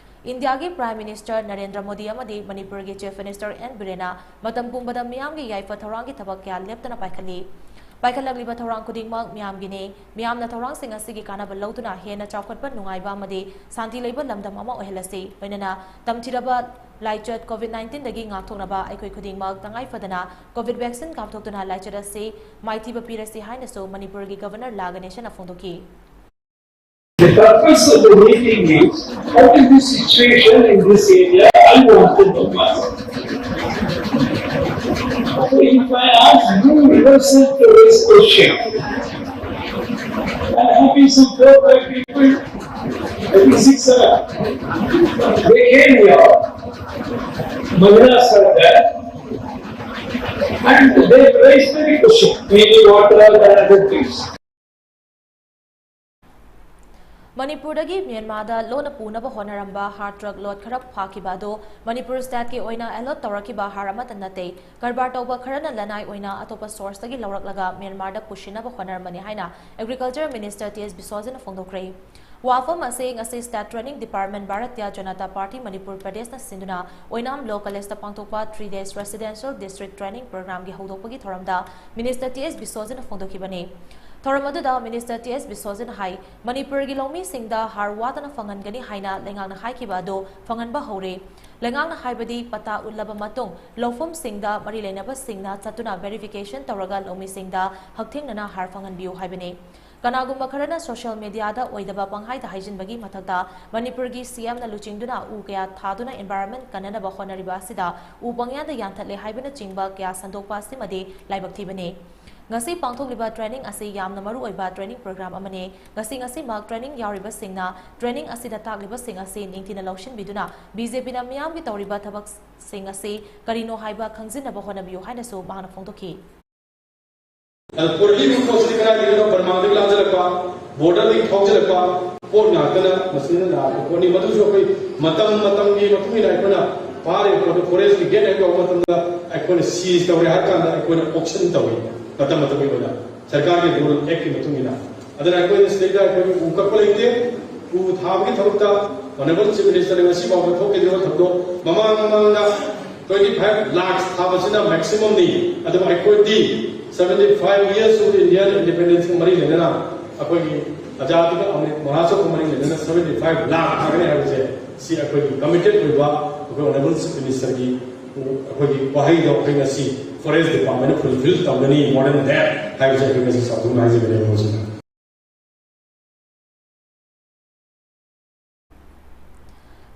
ꯏꯟꯗꯤꯌꯥꯒꯤ Prime Minister ꯅꯔꯦꯟꯗ꯭ꯔ ꯃꯣꯗꯤ ꯑꯃꯗꯤ ꯃꯅꯤꯄꯨꯔꯒꯤ Chief Minister ꯑꯦꯟ ꯕꯤꯔꯦꯟꯅ ꯃꯇꯝ ꯄꯨꯝꯕꯗ ꯃꯤꯌꯥꯝꯒꯤ ꯌꯥꯏꯐ ꯊꯧꯔꯥꯡꯒꯤ ꯊꯕꯛ ꯀꯌꯥ ꯂꯦꯞꯇꯅ ꯄꯥꯏꯈꯠꯂꯤ꯫ ꯄꯥꯏꯈꯠꯂꯛꯂꯤꯕ ꯊꯧꯔꯥꯡ ꯈꯨꯗꯤꯡꯃꯛ ꯃꯤꯌꯥꯝꯒꯤꯅꯤ꯫ ꯃꯤꯌꯥꯝꯅ ꯊꯧꯔꯥꯡꯁꯤꯡ ꯑꯁꯤꯒꯤ ꯀꯥꯟꯅꯕ ꯂꯧꯗꯨꯅ ꯍꯦꯟꯅ ꯆꯥꯎꯈꯠꯄ, ꯅꯨꯡꯉꯥꯏꯕ ꯑꯃꯗꯤ ꯁꯥꯟꯇꯤ ꯂꯩꯕ ꯂꯝꯗꯝ ꯑꯃ ꯑꯣꯏꯍꯜꯂꯁꯤ꯫ ꯂꯣꯏꯅꯅ ꯇꯝꯊꯤꯔꯕ ꯂꯥꯏꯆꯠ COVID nineteenꯗꯒꯤ ꯉꯥꯛꯊꯣꯛꯅꯕ ꯑꯩꯈꯣꯏ ꯈꯨꯗꯤꯡꯃꯛ ꯇꯉꯥꯏ ꯐꯗꯅ COVID vaccine ꯀꯥꯞꯊꯣꯛꯇꯨꯅ ꯂꯥꯏꯆꯠ ꯑꯁꯤ ꯃꯥꯏꯊꯤꯕ ꯄꯤꯔꯁꯤ ꯍꯥꯏꯅꯁꯨ ꯃꯅꯤꯄꯨꯔꯒꯤ Governor ꯂꯥ ꯒꯅꯦꯁꯟꯅ ꯐꯣꯡꯗꯣꯛꯈꯤ꯫ The purpose of the meeting is, what is the situation in this area? I want to know. So if I ask you yourself to raise question, I'm happy some four, five people, I think six, seven, they came here, Mahilas are there, and they raised the question, maybe water and other things. ꯃꯅꯤꯄꯨꯔꯗꯒꯤ ꯃ꯭ꯌꯥꯟꯃꯥꯔꯗ ꯂꯣꯟꯅ ꯄꯨꯅꯕ ꯍꯣꯠꯅꯔꯝꯕ ꯍꯥꯔ truck load ꯈꯔ ꯐꯥꯈꯤꯕ ꯑꯗꯨ ꯃꯅꯤꯄꯨꯔ ꯁ꯭ꯇꯦꯠꯀꯤ ꯑꯣꯏꯅ allot ꯇꯧꯔꯛꯈꯤꯕ ꯍꯥꯔ ꯑꯃꯠꯇ ꯅꯠꯇꯦ꯫ ꯀꯔꯕꯥꯔ ꯇꯧꯕ ꯈꯔꯅ ꯂꯅꯥꯏ ꯑꯣꯏꯅ ꯑꯇꯣꯞꯄ ꯁꯣꯔꯁꯇꯒꯤ ꯂꯧꯔꯛꯂꯒ ꯃ꯭ꯌꯥꯟꯃꯥꯔꯗ ꯄꯨꯁꯤꯟꯅꯕ ꯍꯣꯠꯅꯔꯝꯕꯅꯤ ꯍꯥꯏꯅ Agriculture Minister ꯇꯤ ꯑꯦꯁ ꯕꯤꯁ꯭ꯋꯥꯖꯤꯠꯅ ꯐꯣꯡꯗꯣꯛꯈ꯭ꯔꯦ꯫ ꯋꯥꯐꯝ ꯑꯁꯤ ꯉꯁꯤ State Training Department, Bharatiya Janata Party Manipur Pradeshꯅ ꯁꯤꯟꯗꯨꯅ ꯑꯣꯏꯅꯥꯝ Law Collegeꯇ ꯄꯥꯡꯊꯣꯛꯄ Three Days Residential District Training Programꯒꯤ ꯍꯧꯗꯣꯛꯄꯒꯤ ꯊꯧꯔꯝꯗ Minister T S ꯕꯤꯁ꯭ꯋꯖꯤꯠꯅ ꯐꯣꯡꯗꯣꯛꯈꯤꯕꯅꯤ꯫ ꯊꯧꯔꯝ ꯑꯗꯨꯗ Minister T S ꯕꯤꯁ꯭ꯋꯖꯤꯠꯅ ꯍꯥꯏ, ꯃꯅꯤꯄꯨꯔꯒꯤ ꯂꯧꯃꯤꯁꯤꯡꯗ ꯍꯥꯔ ꯋꯥꯠꯇꯅ ꯐꯪꯍꯟꯒꯅꯤ ꯍꯥꯏꯅ ꯂꯩꯉꯥꯛꯅ ꯍꯥꯏꯈꯤꯕ ꯑꯗꯨ ꯐꯪꯍꯟꯕ ꯍꯧꯔꯦ꯫ ꯂꯩꯉꯥꯛꯅ ꯍꯥꯏꯕꯗꯤ ꯄꯇꯥ ꯎꯠꯂꯕ ꯃꯇꯨꯡ ꯂꯧꯐꯝꯁꯤꯡꯗ ꯃꯔꯤ ꯂꯩꯅꯕꯁꯤꯡꯅ ꯆꯠꯇꯨꯅ verification ꯇꯧꯔꯒ ꯂꯧꯃꯤꯁꯤꯡꯗ ꯍꯛꯊꯦꯡꯅꯅ ꯍꯥꯔ ꯐꯪꯍꯟꯕꯤꯌꯨ ꯍꯥꯏꯕꯅꯤ꯫ ꯀꯅꯥꯒꯨꯝꯕ ꯈꯔꯅ social mediaꯗ ꯑꯣꯏꯗꯕ ꯄꯪꯍꯥꯏꯗ ꯍꯥꯏꯖꯤꯟꯕꯒꯤ ꯃꯊꯛꯇ ꯃꯅꯤꯄꯨꯔꯒꯤ C Mꯅ ꯂꯨꯆꯤꯡꯗꯨꯅ ꯎ ꯀꯌꯥ ꯊꯥꯗꯨꯅ environment ꯀꯟꯅꯅꯕ ꯍꯣꯠꯅꯔꯤꯕ ꯑꯁꯤꯗ ꯎ ꯄꯪꯌꯥꯟꯗ ꯌꯥꯟꯊꯠꯂꯦ ꯍꯥꯏꯕꯅꯆꯤꯡꯕ ꯀꯌꯥ ꯁꯟꯗꯣꯛꯄ ꯑꯁꯤꯃꯗꯤ ꯂꯥꯏꯕꯛ ꯊꯤꯕꯅꯤ꯫ ꯉꯁꯤ ꯄꯥꯡꯊꯣꯛꯂꯤꯕ training ꯑꯁꯤ ꯌꯥꯝꯅ ꯃꯔꯨꯑꯣꯏꯕ training program ꯑꯃꯅꯤ꯫ ꯉꯁꯤ ꯉꯁꯤꯃꯛ training ꯌꯥꯎꯔꯤꯕꯁꯤꯡꯅ training ꯑꯁꯤꯗ ꯇꯥꯛꯂꯤꯕꯁꯤꯡ ꯑꯁꯤ ꯅꯤꯡꯊꯤꯅ ꯂꯧꯁꯤꯟꯕꯤꯗꯨꯅ BJPꯅ ꯃꯤꯌꯥꯝꯒꯤ ꯇꯧꯔꯤꯕ ꯊꯕꯛꯁꯤꯡ ꯑꯁꯤ ꯀꯔꯤꯅꯣ ꯍꯥꯏꯕ ꯈꯪꯖꯤꯟꯅꯕ ꯍꯣꯠꯅꯕꯤꯌꯨ ꯍꯥꯏꯅꯁꯨ ꯃꯍꯥꯛꯅ ꯐꯣꯡꯗꯣꯛꯈꯤ꯫ ꯑꯗꯨ ꯄꯨꯔꯛꯂꯤꯕ ꯄꯣꯠꯁꯤꯗꯤ ꯀꯗꯥꯏꯗꯒꯤꯅꯣ? ꯕꯔꯃꯥꯗꯒꯤ ꯂꯥꯟꯖꯜꯂꯛꯄ, borderꯗꯒꯤ ꯊꯧꯖꯤꯜꯂꯛꯄ ꯄꯣꯠ ꯉꯥꯛꯇꯅ ꯃꯁꯤꯅ ꯂꯥꯛꯄ ꯄꯣꯠꯅꯤ꯫ ꯃꯗꯨꯁꯨ ꯑꯩꯈꯣꯏ ꯃꯇꯝ ꯃꯇꯝꯒꯤ ꯃꯇꯨꯡ ꯏꯟꯅ ꯑꯩꯈꯣꯏꯅ ꯐꯥꯔꯤꯕ ꯄꯣꯠꯇꯨ forestꯀꯤ gate ꯍꯦꯛ ꯌꯧꯕ ꯃꯇꯝꯗ ꯑꯩꯈꯣꯏꯅ seize ꯇꯧꯔꯦ ꯍꯥꯏꯔ ꯀꯥꯟꯗ ꯑꯩꯈꯣꯏꯅ auction ꯇꯧꯏ꯫ ꯃꯇꯝ ꯃꯇꯝꯒꯤ ꯑꯣꯏꯅ ꯁꯔꯀꯥꯔꯒꯤ rule actꯀꯤ ꯃꯇꯨꯡ ꯏꯟꯅ꯫ ꯑꯗꯨꯅ ꯑꯩꯈꯣꯏꯅ ꯁꯤꯗꯩꯗ ꯑꯩꯈꯣꯏꯒꯤ ꯎ ꯀꯛꯄ ꯂꯩꯇꯦ꯫ ꯎ ꯊꯥꯕꯒꯤ ꯊꯕꯛꯇ Honourable Chief Ministerꯅ ꯉꯁꯤ ꯐꯥꯎꯕ ꯊꯣꯛꯈꯤꯗ꯭ꯔꯤꯕ ꯊꯧꯗꯣꯛ, ꯃꯃꯥꯡ ꯃꯃꯥꯡꯗ twenty five lakhs ꯊꯥꯕꯁꯤꯅ maximumꯅꯤ꯫ ꯑꯗꯨꯕꯨ ꯑꯩꯈꯣꯏꯗꯤ seventy five years of Indian independenceꯀ ꯃꯔꯤ ꯂꯩꯅꯅ ꯑꯩꯈꯣꯏꯒꯤ ꯑꯖꯥꯗꯤꯒ ꯑꯃ꯭ꯔꯤꯠ ꯃꯍꯣꯠꯁꯕꯀ ꯃꯔꯤ ꯂꯩꯅꯅ seventy five lakh ꯊꯥꯒꯅꯤ ꯍꯥꯏꯕꯁꯦ, ꯁꯤ ꯑꯩꯈꯣꯏꯒꯤ committed ꯑꯣꯏꯕ ꯑꯩꯈꯣꯏ Honourable Chief Ministerꯒꯤ ꯑꯩꯈꯣꯏꯒꯤ ꯋꯥꯍꯩꯗꯣ ꯑꯩꯈꯣꯏ ꯉꯁꯤ Forest Departmentꯅ fulfil ꯇꯧꯒꯅꯤ꯫ More than that ꯍꯥꯏꯕꯁꯦ ꯑꯩꯈꯣꯏ ꯉꯁꯤ ꯆꯥꯎꯊꯣꯛꯅ ꯍꯥꯏꯖꯕꯅꯦ ꯃꯣꯏꯁꯤꯅ꯫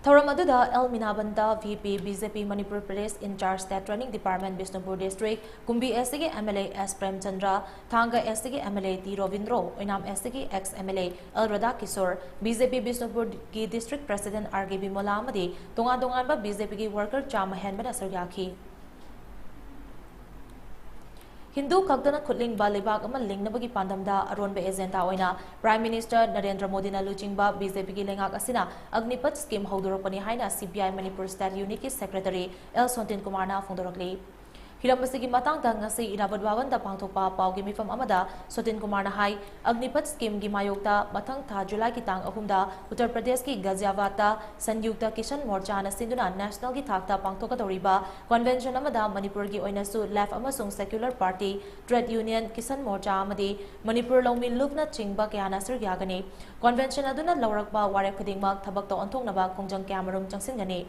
ꯊꯧꯔꯝ ꯑꯗꯨꯗ L ꯃꯤꯅꯥꯕꯟꯇ, VP, BJP Manipur Pradesh in charge State Training Department, Bishnupur District, Kumbi SCꯒꯤ MLA S ꯄ꯭ꯔꯦꯝꯆꯟꯗ꯭ꯔ, ꯊꯥꯡꯒ SCꯒꯤ MLA ꯇꯤ ꯔꯣꯕꯤꯟꯗ꯭ꯔꯣ, ꯑꯣꯏꯅꯥꯝ SCꯒꯤ ex MLA L Radhakishore, BJP ꯕꯤꯁꯅꯨꯄꯨꯔꯒꯤ District President R K Bimola ꯑꯃꯗꯤ ꯇꯣꯉꯥꯟ ꯇꯣꯉꯥꯟꯕ BJPꯒꯤ worker ꯆꯥꯝꯃ ꯍꯦꯟꯕꯅ ꯁꯔꯨꯛ ꯌꯥꯈꯤ꯫ ꯍꯤꯟꯗꯨ ꯈꯛꯇꯅ ꯈꯨꯠꯂꯤꯡꯕ ꯂꯩꯕꯥꯛ ꯑꯃ ꯂꯤꯡꯅꯕꯒꯤ ꯄꯥꯟꯗꯝꯗ ꯑꯔꯣꯟꯕ agenda ꯑꯣꯏꯅ Prime Minister ꯅꯔꯦꯟꯗ꯭ꯔ ꯃꯣꯗꯤꯅ ꯂꯨꯆꯤꯡꯕ BJPꯒꯤ ꯂꯩꯉꯥꯛ ꯑꯁꯤꯅ ꯑꯒꯅꯤꯄꯊ scheme ꯍꯧꯗꯣꯔꯛꯄꯅꯤ ꯍꯥꯏꯅ CPI Manipur State Unitꯀꯤ Secretary ꯑꯦꯜ ꯁꯣꯟꯇꯤꯟ ꯀꯨꯃꯥꯔꯅ ꯐꯣꯡꯗꯣꯔꯛꯂꯤ꯫ ꯍꯤꯔꯝ ꯑꯁꯤꯒꯤ ꯃꯇꯥꯡꯗ ꯉꯁꯤ ꯏꯔꯥꯕꯣꯠ ꯚꯕꯟꯗ ꯄꯥꯡꯊꯣꯛꯄ ꯄꯥꯎꯒꯤ ꯃꯤꯐꯝ ꯑꯃꯗ ꯁꯣꯇꯤꯟ ꯀꯨꯃꯥꯔꯅ ꯍꯥꯏ, ꯑꯒꯅꯤꯄꯊ ꯁ꯭ꯀꯤꯝꯒꯤ ꯃꯥꯌꯣꯛꯇ ꯃꯊꯪ ꯊꯥ ꯖꯨꯂꯥꯏꯒꯤ ꯇꯥꯡ ꯑꯍꯨꯝꯗ ꯎꯠꯇꯔ ꯄ꯭ꯔꯗꯦꯁꯀꯤ ꯒꯥꯖꯤꯌꯥꯕꯥꯗꯇ ꯁꯟꯌꯨꯛꯇ ꯀꯤꯁꯟ ꯃꯣꯔꯆꯥꯅ ꯁꯤꯟꯗꯨꯅ ꯅꯦꯁꯅꯦꯜꯒꯤ ꯊꯥꯛꯇ ꯄꯥꯡꯊꯣꯛꯀꯗꯧꯔꯤꯕ ꯀꯟꯚꯦꯟꯁꯟ ꯑꯃꯗ ꯃꯅꯤꯄꯨꯔꯒꯤ ꯑꯣꯏꯅꯁꯨ ꯂꯦꯐ ꯑꯃꯁꯨꯡ secular party, trade union, Kisan ꯃꯣꯔꯆꯥ ꯑꯃꯗꯤ ꯃꯅꯤꯄꯨꯔ ꯂꯧꯃꯤ ꯂꯨꯞꯅꯆꯤꯡꯕ ꯀꯌꯥꯅ ꯁꯔꯨꯛ ꯌꯥꯒꯅꯤ꯫ ꯀꯟꯚꯦꯟꯁꯟ ꯑꯗꯨꯅ ꯂꯧꯔꯛꯄ ꯋꯥꯔꯦꯞ ꯈꯨꯗꯤꯡꯃꯛ ꯊꯕꯛꯇ ꯑꯣꯟꯊꯣꯛꯅꯕ ꯈꯣꯡꯖꯪ ꯀꯌꯥꯃꯔꯨꯝ ꯆꯪꯁꯤꯟꯒꯅꯤ꯫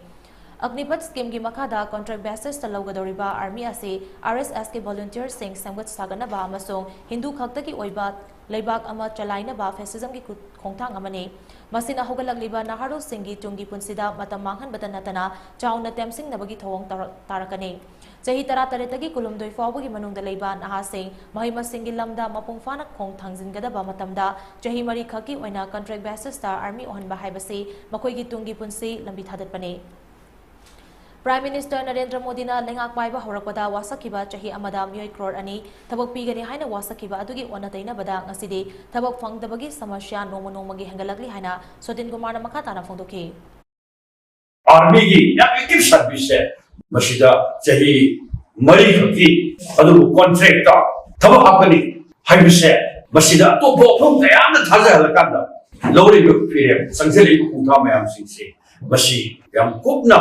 ꯑꯒꯅꯤꯄꯊ ꯁ꯭ꯀꯤꯝꯒꯤ ꯃꯈꯥꯗ ꯀꯣꯟꯇ꯭ꯔꯦꯛ ꯕꯦꯁꯤꯁꯇ ꯂꯧꯒꯗꯧꯔꯤꯕ ꯑꯥꯔꯃꯤ ꯑꯁꯤ ꯑꯥꯔ ꯑꯦꯁ ꯑꯦꯁꯀꯤ ꯚꯣꯂꯨꯟꯇꯤꯌꯔꯁꯤꯡ ꯁꯦꯝꯒꯠ ꯁꯥꯒꯠꯅꯕ ꯑꯃꯁꯨꯡ ꯍꯤꯟꯗꯨ ꯈꯛꯇꯒꯤ ꯑꯣꯏꯕ ꯂꯩꯕꯥꯛ ꯑꯃ ꯆꯂꯥꯏꯅꯕ ꯐꯦꯁꯤꯖꯝꯒꯤ ꯈꯨꯠ-, ꯈꯣꯡꯊꯥꯡ ꯑꯃꯅꯤ꯫ ꯃꯁꯤꯅ ꯍꯧꯒꯠꯂꯛꯂꯤꯕ ꯅꯍꯥꯔꯣꯜꯁꯤꯡꯒꯤ ꯇꯨꯡꯒꯤ ꯄꯨꯟꯁꯤꯗ ꯃꯇꯝ ꯃꯥꯡꯍꯟꯕꯇ ꯅꯠꯇꯅ ꯆꯥꯎꯅ ꯇꯦꯝꯁꯤꯡꯅꯕꯒꯤ ꯊꯧꯑꯣꯡ ꯇꯧꯔꯛ-, ꯇꯥꯔꯛꯀꯅꯤ꯫ ꯆꯍꯤ ꯇꯔꯥꯇꯔꯦꯠꯇꯒꯤ ꯀꯨꯟꯍꯨꯝꯗꯣꯏ ꯐꯥꯎꯕꯒꯤ ꯃꯅꯨꯡꯗ ꯂꯩꯕ ꯅꯍꯥꯁꯤꯡ ꯃꯍꯩ ꯃꯁꯤꯡꯒꯤ ꯂꯝꯗ ꯃꯄꯨꯡ ꯐꯥꯅ ꯈꯣꯡ ꯊꯥꯡꯖꯤꯟꯒꯗꯕ ꯃꯇꯝꯗ ꯆꯍꯤ ꯃꯔꯤ ꯈꯛꯀꯤ ꯑꯣꯏꯅ ꯀꯟꯇ꯭ꯔꯦꯛ ꯕꯦꯁꯤꯁꯇ ꯑꯥꯔꯃꯤ ꯑꯣꯏꯍꯟꯕ ꯍꯥꯏꯕꯁꯤ ꯃꯈꯣꯏꯒꯤ ꯇꯨꯡꯒꯤ ꯄꯨꯟꯁꯤ ꯂꯝꯕꯤ ꯊꯥꯗꯠꯄꯅꯤ꯫ ꯄ꯭ꯔꯥꯏꯝ ꯃꯤꯅꯤꯁꯇꯔ ꯅꯔꯦꯟꯗ꯭ꯔ ꯃꯣꯗꯤꯅ ꯂꯩꯉꯥꯛ ꯄꯥꯏꯕ ꯍꯧꯔꯛꯄꯗ ꯋꯥꯁꯛꯈꯤꯕ ꯆꯍꯤ ꯑꯃꯗ ꯃꯤꯑꯣꯏ ꯀ꯭ꯔꯣꯔ ꯑꯅꯤ ꯊꯕꯛ ꯄꯤꯒꯅꯤ ꯍꯥꯏꯅ ꯋꯥꯁꯛꯈꯤꯕ ꯑꯗꯨꯒꯤ ꯑꯣꯟꯅ ꯇꯩꯅꯕꯗ ꯉꯁꯤꯗꯤ ꯊꯕꯛ ꯐꯪꯗꯕꯒꯤ ꯁꯃꯁ꯭ꯌꯥ ꯅꯣꯡꯃ ꯅꯣꯡꯃꯒꯤ ꯍꯦꯟꯒꯠꯂꯛꯂꯤ ꯍꯥꯏꯅ ꯁꯣꯇꯤꯟ ꯀꯨꯃꯥꯔꯅ ꯃꯈꯥ ꯇꯥꯅ ꯐꯣꯡꯗꯣꯛꯈꯤ꯫ ꯑꯥꯔꯃꯤꯒꯤ ꯌꯥꯝ ꯑꯦꯛꯇꯤꯚ ꯁꯥꯔꯚꯤꯁꯁꯦ ꯃꯁꯤꯗ ꯆꯍꯤ ꯃꯔꯤꯈꯛꯀꯤ, ꯑꯗꯨꯕꯨ ꯀꯣꯟꯇ꯭ꯔꯦꯛꯇ ꯊꯕꯛ ꯍꯥꯞꯀꯅꯤ ꯍꯥꯏꯕꯁꯦ ꯃꯁꯤꯗ ꯑꯇꯣꯞꯄ ꯋꯥꯐꯝ ꯀꯌꯥ ꯑꯃ ꯊꯥꯖꯍꯜꯂꯀꯥꯟꯗ ꯂꯧꯔꯤꯕ ꯐꯤꯔꯦꯞ, ꯆꯪꯁꯤꯜꯂꯤꯕ ꯈꯣꯡꯊꯥꯡ ꯃꯌꯥꯝꯁꯤꯡꯁꯦ ꯃꯁꯤ ꯌꯥꯝ ꯀꯨꯞꯅ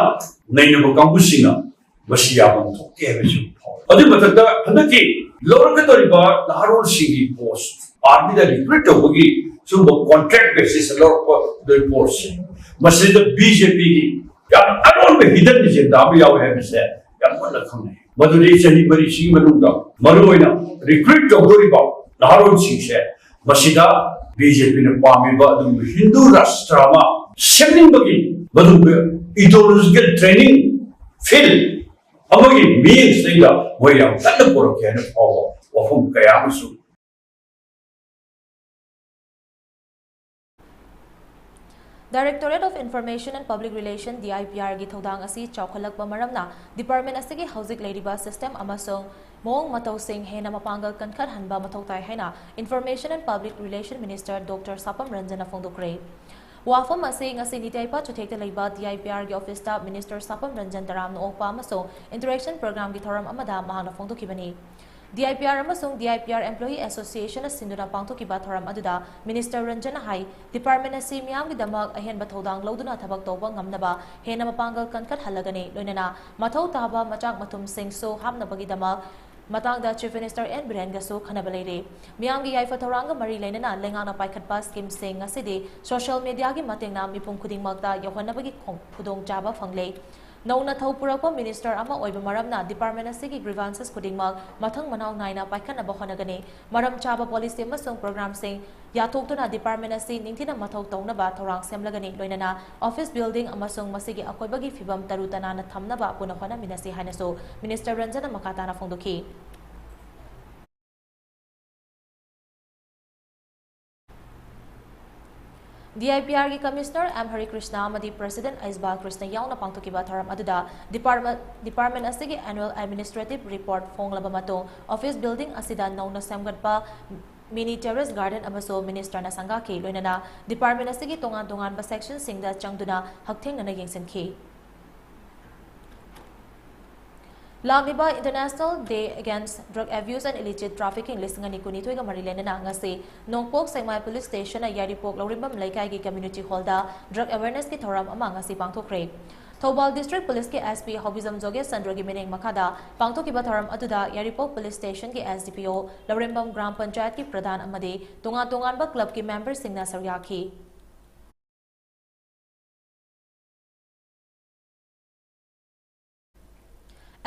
ꯅꯩꯅꯕ ꯀꯥꯡꯕꯨꯁꯤꯡꯅ ꯃꯁꯤ ꯌꯥꯐꯝ ꯊꯣꯛꯇꯦ ꯍꯥꯏꯕꯁꯤ ꯐꯥꯎꯏ꯫ ꯑꯗꯨꯒꯤ ꯃꯊꯛꯇ ꯍꯟꯗꯛꯀꯤ ꯂꯧꯔꯛꯀꯗꯧꯔꯤꯕ ꯅꯍꯥꯔꯣꯜꯁꯤꯡꯒꯤ ꯄꯣꯁ, ꯑꯥꯔꯃꯤꯗ ꯔꯤꯀ꯭ꯔꯨꯠ ꯇꯧꯕꯒꯤ ꯁꯤꯒꯨꯝꯕ ꯀꯣꯟꯇ꯭ꯔꯦꯛ ꯕꯦꯁꯤꯁꯇ ꯂꯧꯔꯛꯄꯗꯣꯏ ꯄꯣꯁꯁꯦ, ꯃꯁꯤꯗ ꯕꯤ ꯖꯦ ꯄꯤꯒꯤ ꯌꯥꯝ ꯑꯔꯣꯟꯕ ꯍꯤꯗꯟ ꯑꯦꯖꯦꯟꯗꯥ ꯑꯃ ꯌꯥꯎꯋꯦ ꯍꯥꯏꯕꯁꯦ ꯌꯥꯝ ꯃꯨꯟꯅ ꯈꯪꯅꯩ꯫ ꯃꯗꯨꯗꯤ ꯆꯍꯤ ꯃꯔꯤꯁꯤꯒꯤ ꯃꯅꯨꯡꯗ ꯃꯔꯨꯑꯣꯏꯅ ꯔꯤꯀ꯭ꯔꯨꯠ ꯇꯧꯗꯧꯔꯤꯕ ꯅꯍꯥꯔꯣꯜꯁꯤꯡꯁꯦ ꯃꯁꯤꯗ ꯕꯤ ꯖꯦ ꯄꯤꯅ ꯄꯥꯝꯃꯤꯕ ꯑꯗꯨꯒꯨꯝꯕ ꯍꯤꯟꯗꯨ ꯔꯥꯁꯇ꯭ꯔ ꯑꯃ ꯁꯦꯝꯅꯤꯡꯕꯒꯤ ꯃꯗꯨꯒꯨꯝꯕ ꯏꯗꯤꯑꯣꯂꯣꯖꯤꯀꯦꯜ ꯇ꯭ꯔꯦꯅꯤꯡ ꯐꯤꯜ ꯑꯃꯒꯤ ꯃꯤꯠꯌꯦꯡꯁꯤꯗꯩꯗ ꯃꯣꯏ ꯌꯥꯝ ꯀꯟꯅ ꯄꯨꯔꯛꯀꯦ ꯍꯥꯏꯅ ꯐꯥꯎꯕ ꯋꯥꯐꯝ ꯀꯌꯥ ꯑꯃꯁꯨ꯫ Directorate of Information and Public Relation, D I P R ꯒꯤ ꯊꯧꯗꯥꯡ ꯑꯁꯤ ꯆꯥꯎꯈꯠꯂꯛꯄ ꯃꯔꯝꯅ department ꯑꯁꯤꯒꯤ ꯍꯧꯖꯤꯛ ꯂꯩꯔꯤꯕ system ꯑꯃꯁꯨꯡ ꯃꯑꯣꯡ ꯃꯇꯧꯁꯤꯡ ꯍꯦꯟꯅ ꯃꯄꯥꯡꯒꯜ ꯀꯟꯈꯠꯍꯟꯕ ꯃꯊꯧ ꯇꯥꯏ ꯍꯥꯏꯅ Information and Public Relation Minister Doctor ꯁꯥꯄꯝ ꯔꯟꯖꯟꯅ ꯐꯣꯡꯗꯣꯛꯈ꯭ꯔꯦ꯫ ꯋꯥꯐꯝ ꯑꯁꯤ ꯉꯁꯤ ꯅꯤꯇꯤ ꯑꯌꯨꯛ ꯆꯨꯊꯦꯛꯇ ꯂꯩꯕ D I P R ꯒꯤ office ꯇ Minister ꯁꯥꯄꯝ ꯔꯟꯖꯟ ꯇꯔꯥꯝꯅ ꯑꯣꯛꯄ ꯑꯃꯁꯨꯡ interaction program ꯒꯤ ꯊꯧꯔꯝ ꯑꯃꯗ ꯃꯍꯥꯛꯅ ꯐꯣꯡꯗꯣꯛꯈꯤꯕꯅꯤ꯫ D I P R ꯑꯃꯁꯨꯡ D I P R Employee Association ꯅ ꯁꯤꯟꯗꯨꯅ ꯄꯥꯡꯊꯣꯛꯈꯤꯕ ꯊꯧꯔꯝ ꯑꯗꯨꯗ Minister ꯔꯟꯖꯟꯅ ꯍꯥꯏ, department ꯑꯁꯤ ꯃꯤꯌꯥꯝꯒꯤꯗꯃꯛ ꯑꯍꯦꯟꯕ ꯊꯧꯗꯥꯡ ꯂꯧꯗꯨꯅ ꯊꯕꯛ ꯇꯧꯕ ꯉꯝꯅꯕ ꯍꯦꯟꯅ ꯃꯄꯥꯡꯒꯜ ꯀꯟꯈꯠꯍꯜꯂꯒꯅꯤ, ꯂꯣꯏꯅꯅ ꯃꯊꯧ ꯇꯥꯕ ꯃꯆꯥꯛ ꯃꯊꯨꯝꯁꯤꯡꯁꯨ ꯍꯥꯞꯅꯕꯒꯤꯗꯃꯛ ꯃꯇꯥꯡꯗ Chief Minister N ꯕꯤꯔꯦꯟꯒꯁꯨ ꯈꯟꯅꯕ ꯂꯩꯔꯦ꯫ ꯃꯤꯌꯥꯝꯒꯤ ꯌꯥꯏꯐ ꯊꯧꯔꯥꯡꯒ ꯃꯔꯤ ꯂꯩꯅꯅ ꯂꯩꯉꯥꯛꯅ ꯄꯥꯏꯈꯠꯄ scheme ꯁꯤꯡ ꯉꯁꯤꯗꯤ social media ꯒꯤ ꯃꯇꯦꯡꯅ ꯃꯤꯄꯨꯝ ꯈꯨꯗꯤꯡꯃꯛꯇ ꯌꯧꯍꯟꯅꯕꯒꯤ ꯈꯣꯡ-, ꯈꯨꯗꯣꯡꯆꯥꯕ ꯐꯪꯂꯦ꯫ ꯅꯧꯅ ꯊꯧ ꯄꯨꯔꯛꯄ minister ꯑꯃ ꯑꯣꯏꯕ ꯃꯔꯝꯅ department ꯑꯁꯤꯒꯤ grievances ꯈꯨꯗꯤꯡꯃꯛ ꯃꯊꯪ ꯃꯅꯥꯎ ꯅꯥꯏꯅ ꯄꯥꯏꯈꯠꯅꯕ ꯍꯣꯠꯅꯒꯅꯤ꯫ ꯃꯔꯝ ꯆꯥꯕ policy ꯑꯃꯁꯨꯡ program ꯁꯤꯡ ꯌꯥꯊꯣꯛꯇꯨꯅ department ꯑꯁꯤ ꯅꯤꯡꯊꯤꯅ ꯃꯊꯧ ꯇꯧꯅꯕ ꯊꯧꯔꯥꯡ ꯁꯦꯝꯂꯒꯅꯤ, ꯂꯣꯏꯅꯅ office building ꯑꯃꯁꯨꯡ ꯃꯁꯤꯒꯤ ꯑꯀꯣꯏꯕꯒꯤ ꯐꯤꯕꯝ ꯇꯔꯨ ꯇꯅꯥꯟꯅ ꯊꯝꯅꯕ ꯄꯨꯟꯅ ꯍꯣꯠꯅꯃꯤꯟꯅꯁꯤ ꯍꯥꯏꯅꯁꯨ Minister ꯔꯟꯖꯟꯅ ꯃꯈꯥ ꯇꯥꯅ ꯐꯣꯡꯗꯣꯛꯈꯤ꯫ D I P R ꯒꯤ Commissioner M ꯍꯔꯤꯀ꯭ꯔꯤꯁꯅ ꯑꯃꯗꯤ President ꯑꯩꯆ ꯕꯥꯂꯀ꯭ꯔꯤꯁꯅ ꯌꯥꯎꯅ ꯄꯥꯡꯊꯣꯛꯈꯤꯕ ꯊꯧꯔꯝ ꯑꯗꯨꯗ department, department ꯑꯁꯤꯒꯤ annual administrative report ꯐꯣꯡꯂꯕ ꯃꯇꯨꯡ, office building ꯑꯁꯤꯗ ꯅꯧꯅ ꯁꯦꯝꯒꯠꯄ mini terrace garden ꯑꯃꯁꯨ minister ꯅ ꯁꯪꯒꯥꯈꯤ, ꯂꯣꯏꯅꯅ department ꯑꯁꯤꯒꯤ ꯇꯣꯉꯥꯟ ꯇꯣꯉꯥꯟꯕ section ꯁꯤꯡꯗ ꯆꯪꯗꯨꯅ ꯍꯛꯊꯦꯡꯅꯅ ꯌꯦꯡꯁꯤꯟꯈꯤ꯫ ꯂꯥꯛꯂꯤꯕ International Day Against Drug Abuse and Illicit Trafficking ꯂꯤꯁꯤꯡ ꯑꯅꯤ ꯀꯨꯟꯅꯤꯊꯣꯏꯒ ꯃꯔꯤ ꯂꯩꯅꯅ ꯉꯁꯤ ꯅꯣꯡꯄꯣꯛ ꯁꯦꯛꯃꯥꯏ police station ꯅ ꯌꯥꯏꯔꯤꯄꯣꯛ ꯂꯧꯔꯦꯝꯕꯝ ꯂꯩꯀꯥꯏꯒꯤ community hall ꯗ drug awareness ꯀꯤ ꯊꯧꯔꯝ ꯑꯃ ꯉꯁꯤ ꯄꯥꯡꯊꯣꯛꯈ꯭ꯔꯦ꯫ ꯊꯧꯕꯥꯜ district police ꯀꯤ S P ꯍꯥꯎꯕꯤꯖꯝ ꯖꯣꯒꯦꯁ ꯆꯟꯗ꯭ꯔꯒꯤ ꯃꯤꯠꯌꯦꯡ ꯃꯈꯥꯗ ꯄꯥꯡꯊꯣꯛꯈꯤꯕ ꯊꯧꯔꯝ ꯑꯗꯨꯗ ꯌꯥꯏꯔꯤꯄꯣꯛ police station ꯒꯤ S D P O, Lourembam gram ꯄꯟꯆꯥꯌꯠꯀꯤ ꯄ꯭ꯔꯙꯥꯟ ꯑꯃꯗꯤ ꯇꯣꯉꯥꯟ ꯇꯣꯉꯥꯟꯕ club ꯀꯤ member ꯁꯤꯡꯅ ꯁꯔꯨꯛ ꯌꯥꯈꯤ꯫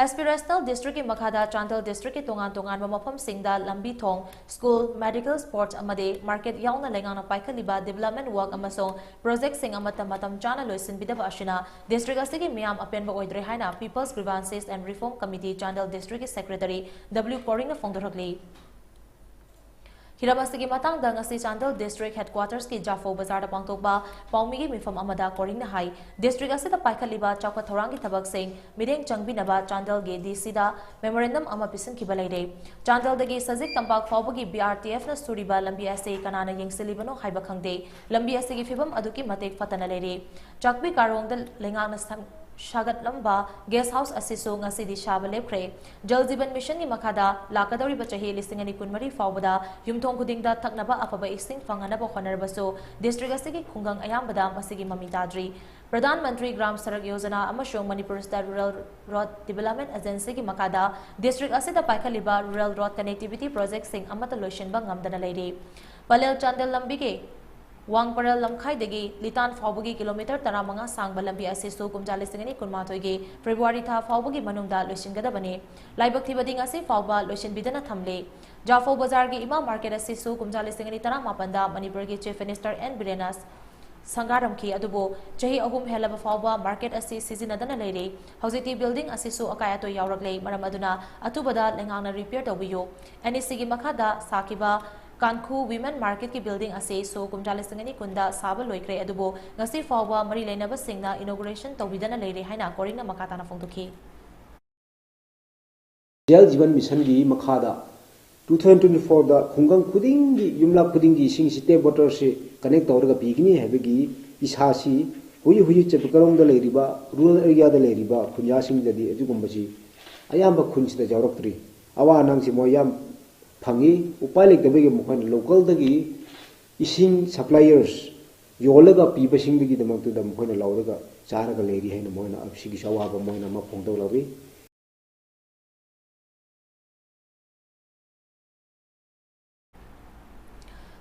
Aspirational district ꯀꯤ ꯃꯈꯥꯗ ꯆꯥꯟꯗꯦꯜ district ꯀꯤ ꯇꯣꯉꯥꯟ ꯇꯣꯉꯥꯟꯕ ꯃꯐꯝꯁꯤꯡꯗ ꯂꯝꯕꯤ ꯊꯣꯡ, school, medical, sports ꯑꯃꯗꯤ market ꯌꯥꯎꯅ ꯂꯩꯉꯥꯛꯅ ꯄꯥꯏꯈꯠꯂꯤꯕ development work ꯑꯃꯁꯨꯡ project ꯁꯤꯡ ꯑꯃꯠꯇ ꯃꯇꯝ ꯆꯥꯅ ꯂꯣꯏꯁꯤꯟꯕꯤꯗꯕ ꯑꯁꯤꯅ district ꯑꯁꯤꯒꯤ ꯃꯤꯌꯥꯝ ꯑꯄꯦꯟꯕ ꯑꯣꯏꯗ꯭ꯔꯦ ꯍꯥꯏꯅ People's Grievances and Reform Committee Chandel district ꯀꯤ secretary W ꯀꯣꯔꯤꯡꯅ ꯐꯣꯡꯗꯣꯔꯛꯂꯤ꯫ ꯍꯤꯔꯝ ꯑꯁꯤꯒꯤ ꯃꯇꯥꯡꯗ ꯉꯁꯤ ꯆꯥꯟꯗꯦꯜ District Headquarters ꯀꯤ ꯖꯥꯐꯧ ꯕꯖꯥꯔꯗ ꯄꯥꯡꯊꯣꯛꯄ ꯄꯥꯎꯃꯤꯒꯤ ꯃꯤꯐꯝ ꯑꯃꯗ ꯀꯣꯔꯤꯡꯅ ꯍꯥꯏ, district ꯑꯁꯤꯗ ꯄꯥꯏꯈꯠꯂꯤꯕ ꯆꯥꯎꯈꯠ ꯊꯧꯔꯥꯡꯒꯤ ꯊꯕꯛꯁꯤꯡ ꯃꯤꯠꯌꯦꯡ ꯆꯪꯕꯤꯅꯕ ꯆꯥꯟꯗꯦꯜꯒꯤ D C ꯗ memorandum ꯑꯃ ꯄꯤꯁꯤꯟꯈꯤꯕ ꯂꯩꯔꯦ꯫ ꯆꯥꯟꯗꯦꯜꯗꯒꯤ ꯁꯖꯤꯛ ꯇꯝꯄꯥꯛ ꯐꯥꯎꯕꯒꯤ B R T F ꯅ ꯁꯨꯔꯤꯕ ꯂꯝꯕꯤ ꯑꯁꯤ ꯀꯅꯥꯅ ꯌꯦꯡꯁꯤꯜꯂꯤꯕꯅꯣ ꯍꯥꯏꯕ ꯈꯪꯗꯦ꯫ ꯂꯝꯕꯤ ꯑꯁꯤꯒꯤ ꯐꯤꯕꯝ ꯑꯗꯨꯛꯀꯤ ꯃꯇꯤꯛ ꯐꯠꯇꯅ ꯂꯩꯔꯦ꯫ ꯆꯥꯛꯄꯤ ꯀꯥꯔꯣꯡꯗ ꯂꯩꯉꯥꯛꯅ ꯁꯪ-, ꯁꯥꯒꯠꯂꯝꯕ guest house ꯑꯁꯤꯁꯨ ꯉꯁꯤꯗꯤ ꯁꯥꯕ ꯂꯦꯞꯈ꯭ꯔꯦ꯫ ꯖꯜ ꯖꯤꯕꯟ ꯃꯤꯁꯟꯒꯤ ꯃꯈꯥꯗ ꯂꯥꯛꯀꯗꯧꯔꯤꯕ ꯆꯍꯤ ꯂꯤꯁꯤꯡ ꯑꯅꯤ ꯀꯨꯟꯃꯔꯤ ꯐꯥꯎꯕꯗ ꯌꯨꯝꯊꯣꯡ ꯈꯨꯗꯤꯡꯗ ꯊꯛꯅꯕ ꯑꯐꯕ ꯏꯁꯤꯡ ꯐꯪꯍꯟꯅꯕ ꯍꯣꯠꯅꯔꯕꯁꯨ district ꯑꯁꯤꯒꯤ ꯈꯨꯡꯒꯪ ꯑꯌꯥꯝꯕꯗ ꯃꯁꯤꯒꯤ ꯃꯃꯤ ꯇꯥꯗ꯭ꯔꯤ꯫ ꯄ꯭ꯔꯙꯥꯟ ꯃꯟꯇ꯭ꯔꯤ ꯒ꯭ꯔꯥꯝ ꯁꯔꯛ ꯌꯣꯖꯅꯥ ꯑꯃꯁꯨꯡ Manipur state rural road development ꯑꯦꯖꯦꯟꯁꯤꯒꯤ ꯃꯈꯥꯗ district ꯑꯁꯤꯗ ꯄꯥꯏꯈꯠꯂꯤꯕ ꯔꯨꯔꯦꯜ ꯔꯣꯗ connectivity projectꯁꯤꯡ ꯑꯃꯠꯇ ꯂꯣꯏꯁꯤꯟꯕ ꯉꯝꯗꯅ ꯂꯩꯔꯤ꯫ ꯄꯂꯦꯜ ꯆꯥꯟꯗꯦꯜ ꯂꯝꯕꯤꯒꯤ ꯋꯥꯡꯄꯔꯦꯜ ꯂꯝꯈꯥꯏꯗꯒꯤ ꯂꯤꯇꯥꯟ ꯐꯥꯎꯕꯒꯤ ꯀꯤꯂꯣꯃꯤꯇꯔ ꯇꯔꯥꯃꯉꯥ ꯁꯥꯡꯕ ꯂꯝꯕꯤ ꯑꯁꯤꯁꯨ ꯀꯨꯝꯖꯥ ꯂꯤꯁꯤꯡ ꯑꯅꯤ ꯀꯨꯟꯃꯥꯊꯣꯏꯒꯤ ꯐꯦꯕ꯭ꯔꯨꯋꯥꯔꯤ ꯊꯥ ꯐꯥꯎꯕꯒꯤ ꯃꯅꯨꯡꯗ ꯂꯣꯏꯁꯤꯟꯒꯗꯕꯅꯤ꯫ ꯂꯥꯏꯕꯛ ꯊꯤꯕꯗꯤ ꯉꯁꯤ ꯐꯥꯎꯕ ꯂꯣꯏꯁꯤꯟꯕꯤꯗꯅ ꯊꯝꯂꯤ꯫ ꯖꯥꯐꯧ ꯕꯖꯥꯔꯒꯤ ꯏꯃꯥ ꯃꯥꯔꯀꯦꯠ ꯑꯁꯤꯁꯨ ꯀꯨꯝꯖꯥ ꯂꯤꯁꯤꯡ ꯑꯅꯤ ꯇꯔꯥꯃꯥꯄꯟꯗ ꯃꯅꯤꯄꯨꯔꯒꯤ Chief Minister N ꯕꯤꯔꯦꯟꯅ ꯁꯪꯒꯥꯔꯝꯈꯤ, ꯑꯗꯨꯕꯨ ꯆꯍꯤ ꯑꯍꯨꯝ ꯍꯦꯜꯂꯕ ꯐꯥꯎꯕ ꯃꯥꯔꯀꯦꯠ ꯑꯁꯤ ꯁꯤꯖꯤꯟꯅꯗꯅ ꯂꯩꯔꯤ꯫ ꯍꯧꯖꯤꯛꯇꯤ building ꯑꯁꯤꯁꯨ ꯑꯀꯥꯏ ꯑꯇꯣꯏ ꯌꯥꯎꯔꯛꯂꯦ꯫ ꯃꯔꯝ ꯑꯗꯨꯅ ꯑꯊꯨꯕꯗ ꯂꯩꯉꯥꯛꯅ repair ꯇꯧꯕꯤꯌꯨ꯫ N E C ꯒꯤ ꯃꯈꯥꯗ ꯁꯥꯈꯤꯕ ꯀꯥꯟꯈꯨ Women Market ꯀꯤ building ꯑꯁꯤꯁꯨ ꯀꯨꯝꯖꯥ ꯂꯤꯁꯤꯡ ꯑꯅꯤ ꯀꯨꯟꯗ ꯁꯥꯕ ꯂꯣꯏꯈ꯭ꯔꯦ, ꯑꯗꯨꯕꯨ ꯉꯁꯤ ꯐꯥꯎꯕ ꯃꯔꯤ ꯂꯩꯅꯕꯁꯤꯡꯅ inauguration ꯇꯧꯕꯤꯗꯅ ꯂꯩꯔꯦ ꯍꯥꯏꯅ ꯀꯣꯔꯤꯡꯅ ꯃꯈꯥ ꯇꯥꯅ ꯐꯣꯡꯗꯣꯛꯈꯤ꯫ ꯖꯜ ꯖꯤꯕꯟ ꯃꯤꯁꯟꯒꯤ ꯃꯈꯥꯗ two thousand twenty fourꯗ ꯈꯨꯡꯒꯪ ꯈꯨꯗꯤꯡꯒꯤ, ꯌꯨꯝꯂꯛ ꯈꯨꯗꯤꯡꯒꯤ ꯏꯁꯤꯡꯁꯤ tap waterꯁꯤ connect ꯇꯧꯔꯒ ꯄꯤꯒꯅꯤ ꯍꯥꯏꯕꯒꯤ ꯏꯁꯥꯁꯤ ꯍꯧꯖꯤꯛ ꯍꯧꯖꯤꯛ ꯆꯦꯄꯀꯔꯣꯡꯗ ꯂꯩꯔꯤꯕ, rural areaꯗ ꯂꯩꯔꯤꯕ ꯈꯨꯟꯖꯥꯁꯤꯡꯗꯗꯤ ꯑꯗꯨꯒꯨꯝꯕꯁꯤ ꯑꯌꯥꯝꯕ ꯈꯨꯟꯁꯤꯗ ꯌꯥꯎꯔꯛꯇ꯭ꯔꯤ꯫ ꯑꯋꯥ ꯑꯅꯥꯁꯤ ꯃꯣꯏ ꯌꯥꯝ ꯐꯪꯉꯤ꯫ ꯎꯄꯥꯏ ꯂꯩꯇꯕꯒꯤ ꯃꯈꯣꯏꯅ localꯗꯒꯤ ꯏꯁꯤꯡ suppliers ꯌꯣꯜꯂꯒ ꯄꯤꯕꯁꯤꯡꯗꯒꯤꯗꯃꯛꯇꯨꯗ ꯃꯈꯣꯏꯅ ꯂꯧꯔꯒ ꯆꯥꯔꯒ ꯂꯩꯔꯤ ꯍꯥꯏꯅ ꯃꯣꯏꯅ ꯁꯤꯒꯤꯁꯨ ꯑꯋꯥꯕ ꯃꯣꯏꯅ ꯑꯃ ꯐꯣꯡꯗꯣꯛꯂꯛꯂꯤ꯫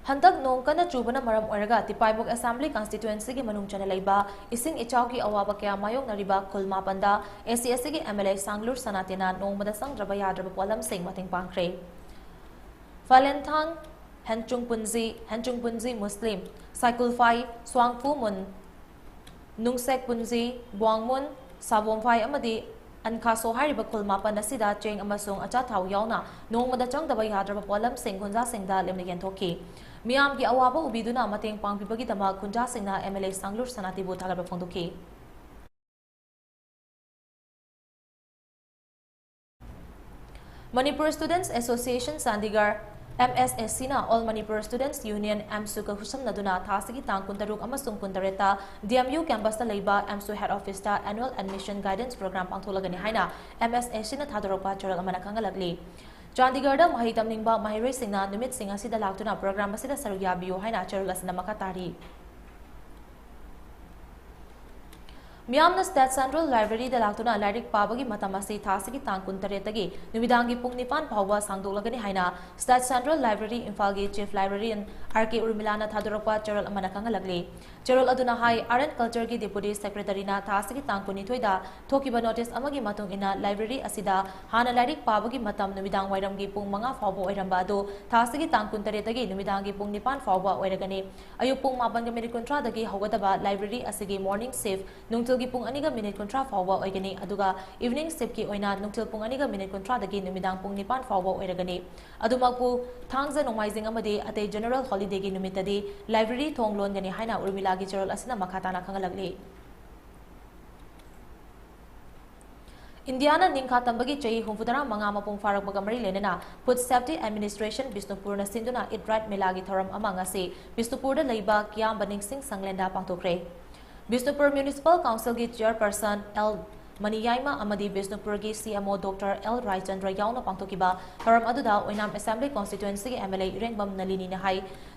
ꯍꯟꯗꯛ ꯅꯣꯡ ꯀꯟꯅ ꯆꯨꯕꯅ ꯃꯔꯝ ꯑꯣꯏꯔꯒ ꯇꯤꯄꯥꯏꯃꯨꯛ Assembly Constituencyꯒꯤ ꯃꯅꯨꯡ ꯆꯟꯅ ꯂꯩꯕ ꯏꯁꯤꯡ ꯏꯆꯥꯎꯒꯤ ꯑꯋꯥꯕ ꯀꯌꯥ ꯃꯥꯌꯣꯛꯅꯔꯤꯕ ꯈꯨꯜ ꯃꯥꯄꯟꯗ A C S Cꯒꯤ M L A ꯁꯥꯡꯂꯨꯔ ꯁꯅꯥꯇꯦꯅ ꯅꯣꯡꯃꯗ ꯆꯪꯗ꯭ꯔꯕ ꯌꯥꯗ꯭ꯔꯕ ꯄꯣꯠꯂꯝꯁꯤꯡ ꯃꯇꯦꯡ ꯄꯥꯡꯈ꯭ꯔꯦ꯫ ꯐꯥꯂꯦꯟꯊꯥꯡ, ꯍꯦꯟꯆꯨꯡꯄꯨꯟꯖꯤ, ꯍꯦꯟꯆꯨꯡꯄꯨꯟꯖꯤ ꯃꯨꯁꯂꯤꯝ, ꯁꯥꯏꯀꯨꯜꯐꯥꯏ, ꯁ꯭ꯋꯥꯡꯐꯨꯃꯨꯟ, ꯅꯨꯡꯁꯦꯛꯄꯨꯟꯖꯤ, ꯕ꯭ꯋꯥꯡꯃꯨꯟ, ꯁꯥꯕꯣꯝꯐꯥꯏ ꯑꯃꯗꯤ ꯑꯟꯈꯥꯁꯣ ꯍꯥꯏꯔꯤꯕ ꯈꯨꯜ ꯃꯥꯄꯟ ꯑꯁꯤꯗ ꯆꯦꯡ ꯑꯃꯁꯨꯡ ꯑꯆꯥꯊꯥꯎ ꯌꯥꯎꯅ ꯅꯣꯡꯃꯗ ꯆꯪꯗꯕ ꯌꯥꯗ꯭ꯔꯕ ꯄꯣꯠꯂꯝꯁꯤꯡ ꯈꯨꯟꯖꯥꯁꯤꯡꯗ ꯂꯦꯝꯅ ꯌꯦꯟꯊꯣꯛꯈꯤ꯫ ꯃꯤꯌꯥꯝꯒꯤ ꯑꯋꯥꯕ ꯎꯕꯤꯗꯨꯅ ꯃꯇꯦꯡ ꯄꯥꯡꯕꯤꯕꯒꯤꯗꯃꯛ ꯈꯨꯟꯖꯥꯁꯤꯡꯅ MLA ꯁꯥꯡꯂꯨꯔ ꯁꯅꯥꯇꯤꯕꯨ ꯊꯥꯒꯠꯄ ꯐꯣꯡꯗꯣꯛꯈꯤ꯫ Manipur Students Association Chandigarh, MSAC ꯅ All Manipur Students Union, AMSU ꯒ ꯈꯨꯠꯁꯝꯅꯗꯨꯅ ꯊꯥ ꯑꯁꯤꯒꯤ ꯇꯥꯡ ꯀꯨꯟꯇꯔꯨꯛ ꯑꯃꯁꯨꯡ ꯀꯨꯟꯇꯔꯦꯠꯇ DMU campus ꯇ ꯂꯩꯕ AMSU Head Office ꯇ Annual Admission Guidance Program ꯄꯥꯡꯊꯣꯛꯂꯒꯅꯤ ꯍꯥꯏꯅ MSAC ꯅ ꯊꯥꯗꯣꯔꯛꯄ ꯆꯦꯔꯣꯜ ꯑꯃꯅ ꯈꯪꯍꯜꯂꯛꯂꯤ꯫ ꯆꯥꯟꯗꯤꯒꯔꯗ ꯃꯍꯩ ꯇꯝꯅꯤꯡꯕ ꯃꯍꯩꯔꯣꯏꯁꯤꯡꯅ ꯅꯨꯃꯤꯠꯁꯤꯡ ꯑꯁꯤꯗ ꯂꯥꯛꯇꯨꯅ program ꯑꯁꯤꯗ ꯁꯔꯨꯛ ꯌꯥꯕꯤꯌꯨ ꯍꯥꯏꯅ ꯆꯦꯔꯣꯜ ꯑꯁꯤꯅ ꯃꯈꯥ ꯇꯥꯔꯤ꯫ ꯃꯤꯌꯥꯝꯅ State Central Library ꯗ ꯂꯥꯛꯇꯨꯅ ꯂꯥꯏꯔꯤꯛ ꯄꯥꯕꯒꯤ ꯃꯇꯝ ꯑꯁꯤ ꯊꯥ ꯑꯁꯤꯒꯤ ꯇꯥꯡ ꯀꯨꯟꯇꯔꯦꯠꯇꯒꯤ ꯅꯨꯃꯤꯗꯥꯡꯒꯤ ꯄꯨꯡ ꯅꯤꯄꯥꯟ ꯐꯥꯎꯕ ꯁꯥꯡꯗꯣꯛꯂꯒꯅꯤ ꯍꯥꯏꯅ State Central Library ꯏꯝꯐꯥꯜꯒꯤ Chief Librarian R K ꯎꯔꯃꯤꯂꯥꯅ ꯊꯥꯗꯣꯔꯛꯄ ꯆꯦꯔꯣꯜ ꯑꯃꯅ ꯈꯪꯍꯜꯂꯛꯂꯤ꯫ ꯆꯦꯔꯣꯜ ꯑꯗꯨꯅ ꯍꯥꯏ, Art and Culture ꯒꯤ Deputy Secretary ꯅ ꯊꯥ ꯑꯁꯤꯒꯤ ꯇꯥꯡ ꯀꯨꯟꯅꯤꯊꯣꯏꯗ ꯊꯣꯛꯈꯤꯕ notice ꯑꯃꯒꯤ ꯃꯇꯨꯡ ꯏꯟꯅ library ꯑꯁꯤꯗ ꯍꯥꯟꯅ ꯂꯥꯏꯔꯤꯛ ꯄꯥꯕꯒꯤ ꯃꯇꯝ ꯅꯨꯃꯤꯗꯥꯡ ꯋꯥꯏꯔꯝꯒꯤ ꯄꯨꯡ ꯃꯉꯥ ꯐꯥꯎꯕ ꯑꯣꯏꯔꯝꯕ ꯑꯗꯨ ꯊꯥ ꯑꯁꯤꯒꯤ ꯇꯥꯡ ꯀꯨꯟꯇꯔꯦꯠꯇꯒꯤ ꯅꯨꯃꯤꯗꯥꯡꯒꯤ ꯄꯨꯡ ꯅꯤꯄꯥꯟ ꯐꯥꯎꯕ ꯑꯣꯏꯔꯒꯅꯤ꯫ ꯑꯌꯨꯛ ꯄꯨꯡ ꯃꯥꯄꯟꯒ minute ꯀꯨꯟꯊ꯭ꯔꯥꯗꯒꯤ ꯍꯧꯒꯗꯕ library ꯑꯁꯤꯒꯤ morning shift ꯅꯨꯡꯊꯤꯜꯒꯤ ꯄꯨꯡ ꯑꯅꯤꯒ minute ꯀꯨꯟꯊ꯭ꯔꯥ ꯐꯥꯎꯕ ꯑꯣꯏꯒꯅꯤ, ꯑꯗꯨꯒ evening shift ꯀꯤ ꯑꯣꯏꯅ ꯅꯨꯡꯊꯤꯜ ꯄꯨꯡ ꯑꯅꯤꯒ minute ꯀꯨꯟꯊ꯭ꯔꯥꯗꯒꯤ ꯅꯨꯃꯤꯗꯥꯡ ꯄꯨꯡ ꯅꯤꯄꯥꯟ ꯐꯥꯎꯕ ꯑꯣꯏꯔꯒꯅꯤ꯫ ꯑꯗꯨꯃꯛꯄꯨ ꯊꯥꯡꯖ, ꯅꯣꯡꯃꯥꯏꯖꯤꯡ ꯑꯃꯗꯤ ꯑꯇꯩ general holiday ꯒꯤ ꯅꯨꯃꯤꯠꯇꯗꯤ library ꯊꯣꯡ ꯂꯣꯟꯒꯅꯤ ꯍꯥꯏꯅ ꯎꯔꯃꯤꯂꯥꯒꯤ ꯆꯦꯔꯣꯜ ꯑꯁꯤꯅ ꯃꯈꯥ ꯇꯥꯅ ꯈꯪꯍꯜꯂꯛꯂꯤ꯫ ꯏꯟꯗꯤꯌꯥꯅ ꯅꯤꯡꯈꯥ ꯇꯝꯕꯒꯤ ꯆꯍꯤ ꯍꯨꯝꯐꯨꯇꯔꯥ ꯃꯉꯥ ꯃꯄꯨꯡ ꯐꯥꯔꯛꯄꯒ ꯃꯔꯤ ꯂꯩꯅꯅ Food Safety Administration ꯕꯤꯁꯅꯨꯄꯨꯔꯅ ꯁꯤꯟꯗꯨꯅ Eat Right ꯃꯦꯂꯥꯒꯤ ꯊꯧꯔꯝ ꯑꯃ ꯉꯁꯤ ꯕꯤꯁꯅꯨꯄꯨꯔꯗ ꯂꯩꯕ ꯀꯤꯌꯥꯝꯕ ꯅꯤꯡꯁꯤꯡ ꯁꯪꯂꯦꯟꯗ ꯄꯥꯡꯊꯣꯛꯈ꯭ꯔꯦ꯫ ꯕꯤꯁꯅꯨꯄꯨꯔ Municipal Council ꯒꯤ Chairperson ꯑꯦꯜ ꯃꯅꯤꯌꯥꯏꯃ ꯑꯃꯗꯤ ꯕꯤꯁꯅꯨꯄꯨꯔꯒꯤ CMO Doctor ꯑꯦꯜ ꯔꯥꯏꯆꯟꯗ꯭ꯔ ꯌꯥꯎꯅ ꯄꯥꯡꯊꯣꯛꯈꯤꯕ ꯊꯧꯔꯝ ꯑꯗꯨꯗ ꯑꯣꯏꯅꯥꯝ Assembly Constituency ꯒꯤ MLA ꯏꯔꯦꯡꯕꯝ ꯅꯂꯤꯅꯤꯅ ꯍꯥꯏ,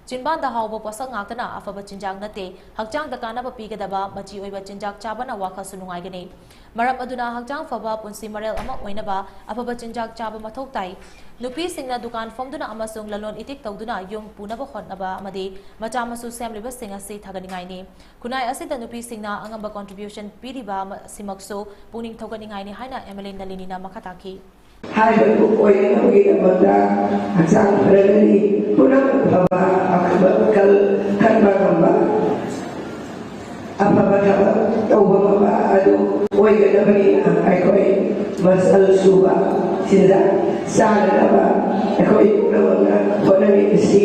ꯆꯤꯟꯕꯥꯟꯗ ꯍꯥꯎꯕ ꯄꯣꯠꯁꯛ ꯉꯥꯛꯇꯅ ꯑꯐꯕ ꯆꯤꯟꯖꯥꯛ ꯅꯠꯇꯦ, ꯍꯛꯆꯥꯡꯗ ꯀꯥꯟꯅꯕ ꯄꯤꯒꯗꯕ ꯃꯆꯤ ꯑꯣꯏꯕ ꯆꯤꯟꯖꯥꯛ ꯆꯥꯕꯅ ꯋꯥꯈꯜꯁꯨ ꯅꯨꯡꯉꯥꯏꯒꯅꯤ꯫ ꯃꯔꯝ ꯑꯗꯨꯅ ꯍꯛꯆꯥꯡ ꯐꯕ ꯄꯨꯟꯁꯤ ꯃꯔꯦꯜ ꯑꯃ ꯑꯣꯏꯅꯕ ꯑꯐꯕ ꯆꯤꯟꯖꯥꯛ ꯆꯥꯕ ꯃꯊꯧ ꯇꯥꯏ꯫ ꯅꯨꯄꯤꯁꯤꯡꯅ ꯗꯨꯀꯥꯟ ꯐꯝꯗꯨꯅ ꯑꯃꯁꯨꯡ ꯂꯂꯣꯟ ꯏꯇꯤꯛ ꯇꯧꯗꯨꯅ ꯌꯨꯝ ꯄꯨꯅꯕ ꯍꯣꯠꯅꯕ ꯑꯃꯗꯤ ꯃꯆꯥ ꯃꯁꯨ ꯁꯦꯝꯂꯤꯕꯁꯤꯡ ꯑꯁꯤ ꯊꯥꯒꯠꯅꯤꯡꯉꯥꯏꯅꯤ꯫ ꯈꯨꯟꯅꯥꯏ ꯑꯁꯤꯗ ꯅꯨꯄꯤꯁꯤꯡꯅ ꯑꯉꯝꯕ contribution ꯄꯤꯔꯤꯕ ꯑꯃ-, ꯑꯁꯤꯃꯛꯁꯨ ꯄꯨꯛꯅꯤꯡ ꯊꯧꯒꯠꯅꯤꯡꯉꯥꯏꯅꯤ ꯍꯥꯏꯅ MLA ꯅꯂꯤꯅꯤꯅ ꯃꯈꯥ ꯇꯥꯈꯤ꯫ ꯍꯥꯏꯔꯤꯕ ꯑꯣꯏꯅꯕꯒꯤꯗꯃꯛꯇ ꯍꯛꯆꯥꯡ ꯐꯔꯒꯅꯤ ꯄꯨꯝꯅꯃꯛ ꯐꯕ ꯑꯐꯕ ꯋꯥꯈꯜ ꯈꯟꯕ ꯉꯝꯕ ꯑꯐꯕ ꯊꯕꯛ ꯇꯧꯕ ꯉꯝꯕ ꯑꯗꯨ ꯑꯣꯏꯒꯗꯕꯅꯤꯅ ꯑꯩꯈꯣꯏ ꯃꯁꯜ ꯁꯨꯕ ꯆꯤꯟꯖꯥꯛ ꯆꯥꯅꯅꯕ ꯑꯩꯈꯣꯏ ꯄꯨꯝꯅꯃꯛꯅ ꯍꯣꯠꯅꯃꯤꯟꯅꯁꯤ꯫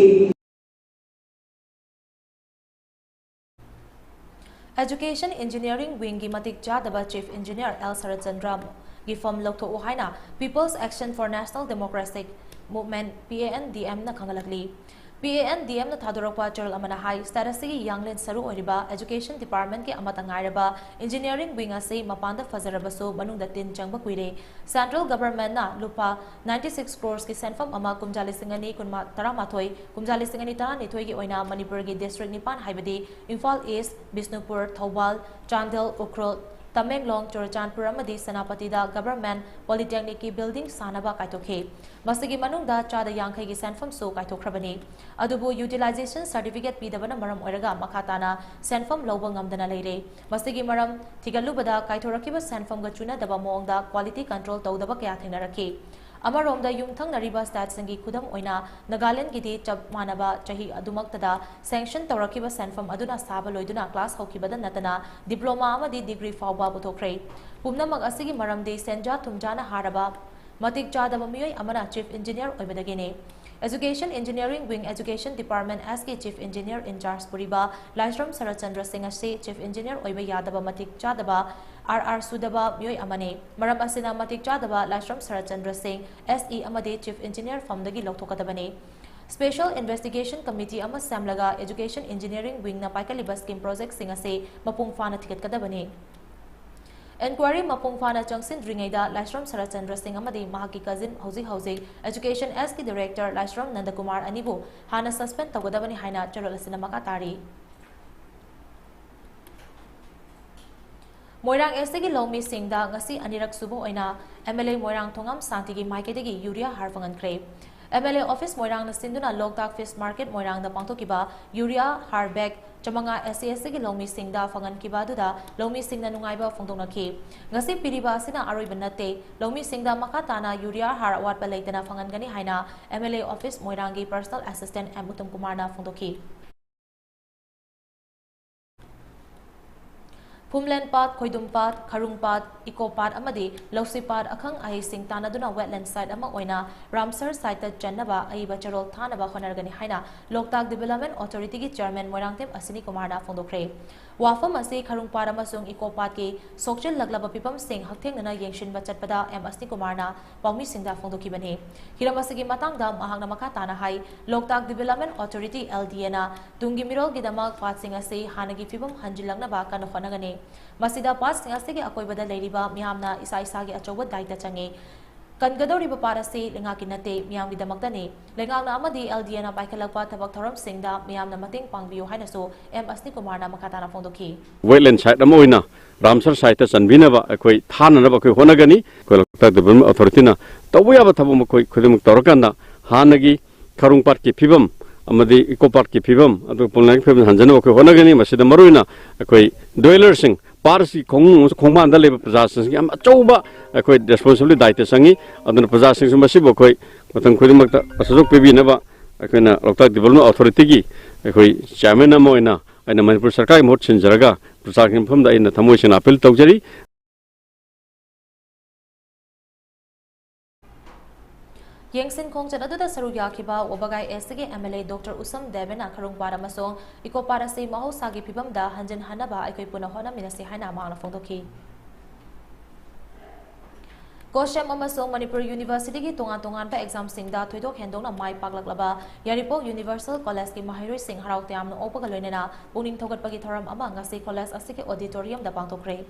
Education Engineering Wingꯒꯤ ꯃꯇꯤꯛ ꯆꯥꯗꯕ Chief Engineer L ꯁꯔꯠꯆꯟꯗ꯭ꯔꯒꯤ ꯐꯝ ꯂꯧꯊꯣꯛꯎ ꯍꯥꯏꯅ People's Action for National Democratic Movement, P A N D M ꯅ ꯈꯪꯍꯜꯂꯛꯂꯤ꯫ P A N D M ꯅ ꯊꯥꯗꯣꯔꯛꯄ ꯆꯦꯔꯣꯜ ꯑꯃꯅ ꯍꯥꯏ, state ꯑꯁꯤꯒꯤ ꯌꯥꯡꯂꯦꯟ ꯁꯔꯨ ꯑꯣꯏꯔꯤꯕ Education Departmentꯀꯤ ꯑꯃꯠꯇ ꯉꯥꯏꯔꯕ Engineering Wing ꯑꯁꯤ ꯃꯄꯥꯟꯗ ꯐꯖꯔꯕꯁꯨ ꯃꯅꯨꯡꯗ ꯇꯤꯟ ꯆꯪꯕ ꯀꯨꯏꯔꯦ꯫ Central Governmentꯅ ꯂꯨꯄꯥ ninety six crores ꯀꯤ ꯁꯦꯟꯐꯝ ꯑꯃ ꯀꯨꯝꯖꯥ ꯂꯤꯁꯤꯡ ꯑꯅꯤ ꯀꯨꯟꯃꯥꯊꯣꯏ, ꯀꯨꯝꯖꯥ ꯂꯤꯁꯤꯡ ꯑꯅꯤ ꯇꯔꯥꯅꯤꯊꯣꯏꯒꯤ ꯑꯣꯏꯅ ꯃꯅꯤꯄꯨꯔꯒꯤ district ꯅꯤꯄꯥꯟ ꯍꯥꯏꯕꯗꯤ ꯏꯝꯐꯥꯜ East, ꯕꯤꯁꯅꯨꯄꯨꯔ, ꯊꯧꯕꯥꯜ, ꯆꯥꯟꯗꯦꯜ, ꯎꯈ꯭ꯔꯨꯜ, ꯇꯃꯦꯡꯂꯣꯡ, ꯆꯨꯔꯆꯥꯟꯄꯨꯔ ꯑꯃꯗꯤ ꯁꯦꯅꯥꯄꯇꯤꯗ Government Polytechnicꯀꯤ building ꯁꯥꯅꯕ ꯀꯥꯏꯊꯣꯛꯈꯤ꯫ ꯃꯁꯤꯒꯤ ꯃꯅꯨꯡꯗ ꯆꯥꯗ ꯌꯥꯡꯈꯩꯒꯤ ꯁꯦꯟꯐꯝꯁꯨ ꯀꯥꯏꯊꯣꯛꯈ꯭ꯔꯕꯅꯤ꯫ ꯑꯗꯨꯕꯨ utilization certificate ꯄꯤꯗꯕꯅ ꯃꯔꯝ ꯑꯣꯏꯔꯒ ꯃꯈꯥ ꯇꯥꯅ ꯁꯦꯟꯐꯝ ꯂꯧꯕ ꯉꯝꯗꯅ ꯂꯩꯔꯦ꯫ ꯃꯁꯤꯒꯤ ꯃꯔꯝ ꯊꯤꯒꯠꯂꯨꯕꯗ ꯀꯥꯏꯊꯣꯔꯛꯈꯤꯕ ꯁꯦꯟꯐꯝꯒ ꯆꯨꯅꯗꯕ ꯃꯑꯣꯡꯗ quality control ꯇꯧꯗꯕ ꯀꯌꯥ ꯊꯦꯡꯅꯔꯛꯈꯤ꯫ ꯑꯃꯔꯣꯝꯗ ꯌꯨꯝꯊꯪꯅꯔꯤꯕ stateꯁꯤꯡꯒꯤ ꯈꯨꯗꯝ ꯑꯣꯏꯅ ꯅꯥꯒꯥꯂꯦꯟꯗꯒꯤꯗꯤ ꯆꯞ ꯃꯥꯟꯅꯕ ꯆꯍꯤ ꯑꯗꯨꯃꯛꯇꯗ sanction ꯇꯧꯔꯛꯈꯤꯕ ꯁꯦꯟꯐꯝ ꯑꯗꯨꯅ ꯁꯥꯕ ꯂꯣꯏꯗꯨꯅ class ꯍꯧꯈꯤꯕꯗ ꯅꯠꯇꯅ diploma ꯑꯃꯗꯤ degree ꯐꯥꯎꯕ ꯄꯨꯊꯣꯛꯈ꯭ꯔꯦ꯫ ꯄꯨꯝꯅꯃꯛ ꯑꯁꯤꯒꯤ ꯃꯔꯝꯗꯤ ꯁꯦꯟꯖꯥ ꯊꯨꯝꯖꯥꯅ ꯍꯥꯔꯕ ꯃꯇꯤꯛ ꯆꯥꯗꯕ ꯃꯤꯑꯣꯏ ꯑꯃꯅ Chief Engineer ꯑꯣꯏꯕꯗꯒꯤꯅꯤ꯫ Education Engineering Wing Education Department Sꯀꯤ Chief Engineer in charge ꯄꯨꯔꯤꯕ ꯂꯥꯏꯁ꯭ꯔꯝ ꯁꯔꯠꯆꯟꯗ꯭ꯔ ꯁꯤꯡ ꯑꯁꯤ Chief Engineer ꯑꯣꯏꯕ ꯌꯥꯗꯕ ꯃꯇꯤꯛ ꯆꯥꯗꯕ, R R ꯁꯨꯗꯕ ꯃꯤꯑꯣꯏ ꯑꯃꯅꯤ꯫ ꯃꯔꯝ ꯑꯁꯤꯅ ꯃꯇꯤꯛ ꯆꯥꯗꯕ ꯂꯥꯏꯁ꯭ꯔꯝ ꯁꯔꯠꯆꯟꯗ꯭ꯔ ꯁꯤꯡ, S E ꯑꯃꯗꯤ Chief Engineer ꯐꯝꯗꯒꯤ ꯂꯧꯊꯣꯛꯀꯗꯕꯅꯤ꯫ Special Investigation Committee ꯑꯃ ꯁꯦꯝꯂꯒ Education Engineering Wingꯅ ꯄꯥꯏꯈꯠꯂꯤꯕ scheme projectꯁꯤꯡ ꯑꯁꯤ ꯃꯄꯨꯡ ꯐꯥꯅ ꯊꯤꯒꯠꯀꯗꯕꯅꯤ꯫ Enquiry ꯃꯄꯨꯡ ꯐꯥꯅ ꯆꯪꯁꯤꯟꯗ꯭ꯔꯤꯉꯩꯗ ꯂꯥꯏꯁ꯭ꯔꯝ ꯁꯔꯠꯆꯟꯗ꯭ꯔ ꯁꯤꯡ ꯑꯃꯗꯤ ꯃꯍꯥꯛꯀꯤ cousin, ꯍꯧꯖꯤꯛ ꯍꯧꯖꯤꯛ Education Sꯀꯤ Director ꯂꯥꯏꯁ꯭ꯔꯝ ꯅꯟꯗꯀꯨꯃꯥꯔ ꯑꯅꯤꯕꯨ ꯍꯥꯟꯅ suspend ꯇꯧꯒꯗꯕꯅꯤ ꯍꯥꯏꯅ ꯆꯦꯔꯣꯜ ꯑꯁꯤꯅ ꯃꯈꯥ ꯇꯥꯔꯤ꯫ ꯃꯣꯏꯔꯥꯡ Sꯒꯤ ꯂꯧꯃꯤꯁꯤꯡꯗ ꯉꯁꯤ ꯑꯅꯤꯔꯛ ꯁꯨꯕ ꯑꯣꯏꯅ M L A ꯃꯣꯏꯔꯥꯡ ꯊꯣꯉꯥꯝ ꯁꯥꯟꯇꯤꯒꯤ ꯃꯥꯏꯀꯩꯗꯒꯤ urea ꯍꯥꯔ ꯐꯪꯍꯟꯈ꯭ꯔꯦ꯫ M L A office ꯃꯣꯏꯔꯥꯡꯅ ꯁꯤꯟꯗꯨꯅ ꯂꯣꯛꯇꯥꯛ Fish Market ꯃꯣꯏꯔꯥꯡꯗ ꯄꯥꯡꯊꯣꯛꯈꯤꯕ urea ꯍꯥꯔ bag ꯆꯥꯃꯉꯥ S C Sꯒꯤ ꯂꯧꯃꯤꯁꯤꯡꯗ ꯐꯪꯍꯟꯈꯤꯕ ꯑꯗꯨꯗ ꯂꯧꯃꯤꯁꯤꯡꯅ ꯅꯨꯡꯉꯥꯏꯕ ꯐꯣꯡꯗꯣꯛꯅꯈꯤ꯫ ꯉꯁꯤ ꯄꯤꯔꯤꯕ ꯑꯁꯤꯅ ꯑꯔꯣꯏꯕ ꯅꯠꯇꯦ꯫ ꯂꯧꯃꯤꯁꯤꯡꯗ ꯃꯈꯥ ꯇꯥꯅ urea ꯍꯥꯔ ꯑꯋꯥꯠꯄ ꯂꯩꯇꯅ ꯐꯪꯍꯟꯒꯅꯤ ꯍꯥꯏꯅ M L A office ꯃꯣꯏꯔꯥꯡꯒꯤ personal assistant M ꯎꯇꯝ ꯀꯨꯃꯥꯔꯅ ꯐꯣꯡꯗꯣꯛꯈꯤ꯫ ꯀꯨꯝꯂꯦꯟ ꯄꯥꯠ, ꯈꯣꯏꯗꯨꯝ ꯄꯥꯠ, ꯈꯔꯨꯡ ꯄꯥꯠ, ꯏꯀꯣ ꯄꯥꯠ ꯑꯃꯗꯤ ꯂꯧꯁꯤ ꯄꯥꯠ ꯑꯈꯪ ꯑꯍꯩꯁꯤꯡ ꯇꯥꯟꯅꯗꯨꯅ wetland site ꯑꯃ ꯑꯣꯏꯅ ꯔꯥꯝꯁꯔ site ꯇ ꯆꯟꯅꯕ ꯑꯏꯕ ꯆꯦꯔꯣꯜ ꯊꯥꯅꯕ ꯍꯣꯠꯅꯔꯒꯅꯤ ꯍꯥꯏꯅ ꯂꯣꯛꯇꯥꯛ Development Authority ꯒꯤ Chairman ꯃꯣꯏꯔꯥꯡꯊꯦꯝ ꯑꯁꯤꯅꯤ ꯀꯨꯃꯥꯔꯅ ꯐꯣꯡꯗꯣꯛꯈ꯭ꯔꯦ꯫ ꯋꯥꯐꯝ ꯑꯁꯤ ꯈꯔꯨꯡ ꯄꯥꯠ ꯑꯃꯁꯨꯡ ꯏꯀꯣ ꯄꯥꯠꯀꯤ ꯁꯣꯛꯆꯤꯜꯂꯛꯂꯕ ꯐꯤꯕꯝꯁꯤꯡ ꯍꯛꯊꯦꯡꯅꯅ ꯌꯦꯡꯁꯤꯟꯕ ꯆꯠꯄꯗ ꯑꯦꯝ ꯑꯁꯅꯤ ꯀꯨꯃꯥꯔꯅ ꯄꯥꯎꯃꯤꯁꯤꯡꯗ ꯐꯣꯡꯗꯣꯛꯈꯤꯕꯅꯤ꯫ ꯍꯤꯔꯝ ꯑꯁꯤꯒꯤ ꯃꯇꯥꯡꯗ ꯃꯍꯥꯛꯅ ꯃꯈꯥ ꯇꯥꯅ ꯍꯥꯏ, ꯂꯣꯛꯇꯥꯛ Development Authority, L D A ꯅ ꯇꯨꯡꯒꯤ ꯃꯤꯔꯣꯜꯒꯤꯗꯃꯛ ꯄꯥꯠꯁꯤꯡ ꯑꯁꯤ ꯍꯥꯟꯅꯒꯤ ꯐꯤꯕꯝ ꯍꯟꯖꯤꯜꯂꯛꯅꯕ ꯀꯟꯅ ꯍꯣꯠꯅꯒꯅꯤ꯫ ꯃꯁꯤꯗ ꯄꯥꯠꯁꯤꯡ ꯑꯁꯤꯒꯤ ꯑꯀꯣꯏꯕꯗ ꯂꯩꯔꯤꯕ ꯃꯤꯌꯥꯝꯅ ꯏꯁꯥ ꯏꯁꯥꯒꯤ ꯑꯆꯧꯕ ꯗꯥꯏꯇ ꯆꯪꯏ꯫ ꯀꯟꯒꯗꯧꯔꯤꯕ ꯄꯥꯠ ꯑꯁꯤ ꯂꯩꯉꯥꯛꯀꯤ ꯅꯠꯇꯦ, ꯃꯤꯌꯥꯝꯒꯤꯗꯃꯛꯇꯅꯤ꯫ ꯂꯩꯉꯥꯛꯅ ꯑꯃꯗꯤ L D A ꯅ ꯄꯥꯏꯈꯠꯂꯛꯄ ꯊꯕꯛ ꯊꯧꯔꯝꯁꯤꯡꯗ ꯃꯤꯌꯥꯝꯅ ꯃꯇꯦꯡ ꯄꯥꯡꯕꯤꯌꯨ ꯍꯥꯏꯅꯁꯨ ꯑꯦꯝ ꯑꯁꯅꯤ ꯀꯨꯃꯥꯔꯅ ꯃꯈꯥ ꯇꯥꯅ ꯐꯣꯡꯗꯣꯛꯈꯤ꯫ Wetland site ꯑꯃ ꯑꯣꯏꯅ ꯔꯥꯝꯁꯔ site ꯇ ꯆꯟꯕꯤꯅꯕ ꯑꯩꯈꯣꯏ ꯊꯥꯅꯅꯕ ꯑꯩꯈꯣꯏ ꯍꯣꯠꯅꯒꯅꯤ꯫ ꯑꯩꯈꯣꯏ ꯂꯣꯛꯇꯥꯛ Development Authority ꯅ ꯇꯧꯕ ꯌꯥꯕ ꯊꯕꯛ ꯃꯈꯣꯏ ꯈꯨꯗꯤꯡꯃꯛ ꯇꯧꯔꯀꯥꯟꯗ ꯍꯥꯟꯅꯒꯤ ꯈꯔꯨꯡ ꯄꯥꯠꯀꯤ ꯐꯤꯕꯝ ꯑꯃꯗꯤ ꯏꯀꯣ ꯄꯥꯠꯀꯤ ꯐꯤꯕꯝ, ꯑꯗꯨꯒ ꯄꯨꯝꯅꯃꯛꯀꯤ ꯐꯤꯕꯝ ꯍꯟꯖꯅꯕ ꯑꯩꯈꯣꯏ ꯍꯣꯠꯅꯒꯅꯤ꯫ ꯃꯁꯤꯗ ꯃꯔꯨꯑꯣꯏꯅ ꯑꯩꯈꯣꯏ dweller ꯁꯤꯡ, ꯄꯥꯠ ꯑꯁꯤ ꯈꯣꯡ-, ꯈꯣꯡꯕꯥꯟꯗ ꯂꯩꯕ ꯄ꯭ꯔꯖꯥꯁꯤꯡꯁꯤꯒꯤ ꯌꯥꯝ ꯑꯆꯧꯕ ꯑꯩꯈꯣꯏ responsibility, ꯗꯥꯏꯇ ꯆꯪꯏ꯫ ꯑꯗꯨꯅ ꯄ꯭ꯔꯖꯥꯁꯤꯡꯁꯨ ꯃꯁꯤꯕꯨ ꯑꯩꯈꯣꯏ ꯃꯇꯝ ꯈꯨꯗꯤꯡꯃꯛꯇ ꯑꯁꯨꯛ ꯄꯤꯕꯤꯅꯕ ꯑꯩꯈꯣꯏꯅ ꯂꯣꯛꯇꯥꯛ Development Authority ꯒꯤ ꯑꯩꯈꯣꯏ chairman ꯑꯃ ꯑꯣꯏꯅ ꯑꯩꯅ ꯃꯅꯤꯄꯨꯔ ꯁꯔꯀꯥꯔꯒꯤ ꯃꯍꯨꯠ ꯁꯤꯟꯖꯔꯒ ꯄ꯭ꯔꯖꯥꯒꯤ ꯃꯐꯝꯗ ꯑꯩꯅ ꯊꯃꯣꯏ ꯁꯦꯡꯅ appeal ꯇꯧꯖꯔꯤ꯫ ꯌꯦꯡꯁꯤꯟ ꯈꯣꯡꯆꯠ ꯑꯗꯨꯗ ꯁꯔꯨꯛ ꯌꯥꯈꯤꯕ ꯋꯥꯕꯒꯥꯏ East ꯀꯤ M L A Doctor ꯎꯁꯝ ꯗꯦꯕꯅ ꯈꯔꯨꯡ ꯄꯥꯠ ꯑꯃꯁꯨꯡ ꯏꯀꯣ ꯄꯥꯠ ꯑꯁꯤ ꯃꯍꯧꯁꯥꯒꯤ ꯐꯤꯕꯝꯗ ꯍꯟꯖꯤꯟꯍꯟꯅꯕ ꯑꯩꯈꯣꯏ ꯄꯨꯟꯅ ꯍꯣꯠꯅꯃꯤꯟꯅꯁꯤ ꯍꯥꯏꯅ ꯃꯍꯥꯛꯅ ꯐꯣꯡꯗꯣꯛꯈꯤ꯫ ꯀꯣꯁꯦꯝ ꯑꯃꯁꯨꯡ ꯃꯅꯤꯄꯨꯔ University ꯒꯤ ꯇꯣꯉꯥꯟ ꯇꯣꯉꯥꯟꯕ exam ꯁꯤꯡꯗ ꯊꯣꯏꯗꯣꯛ ꯍꯦꯟꯗꯣꯛꯅ ꯃꯥꯏ ꯄꯥꯛꯂꯛꯂꯕ ꯌꯥꯏꯔꯤꯄꯣꯛ Universal College ꯀꯤ ꯃꯍꯩꯔꯣꯏꯁꯤꯡ ꯍꯔꯥꯎ ꯇꯌꯥꯝꯅ ꯑꯣꯛꯄꯒ ꯂꯣꯏꯅꯅ ꯄꯨꯛꯅꯤꯡ ꯊꯧꯒꯠꯄꯒꯤ ꯊꯧꯔꯝ ꯑꯃ ꯉꯁꯤ college ꯑꯁꯤꯒꯤ auditorium ꯗ ꯄꯥꯡꯊꯣꯛꯈ꯭ꯔꯦ꯫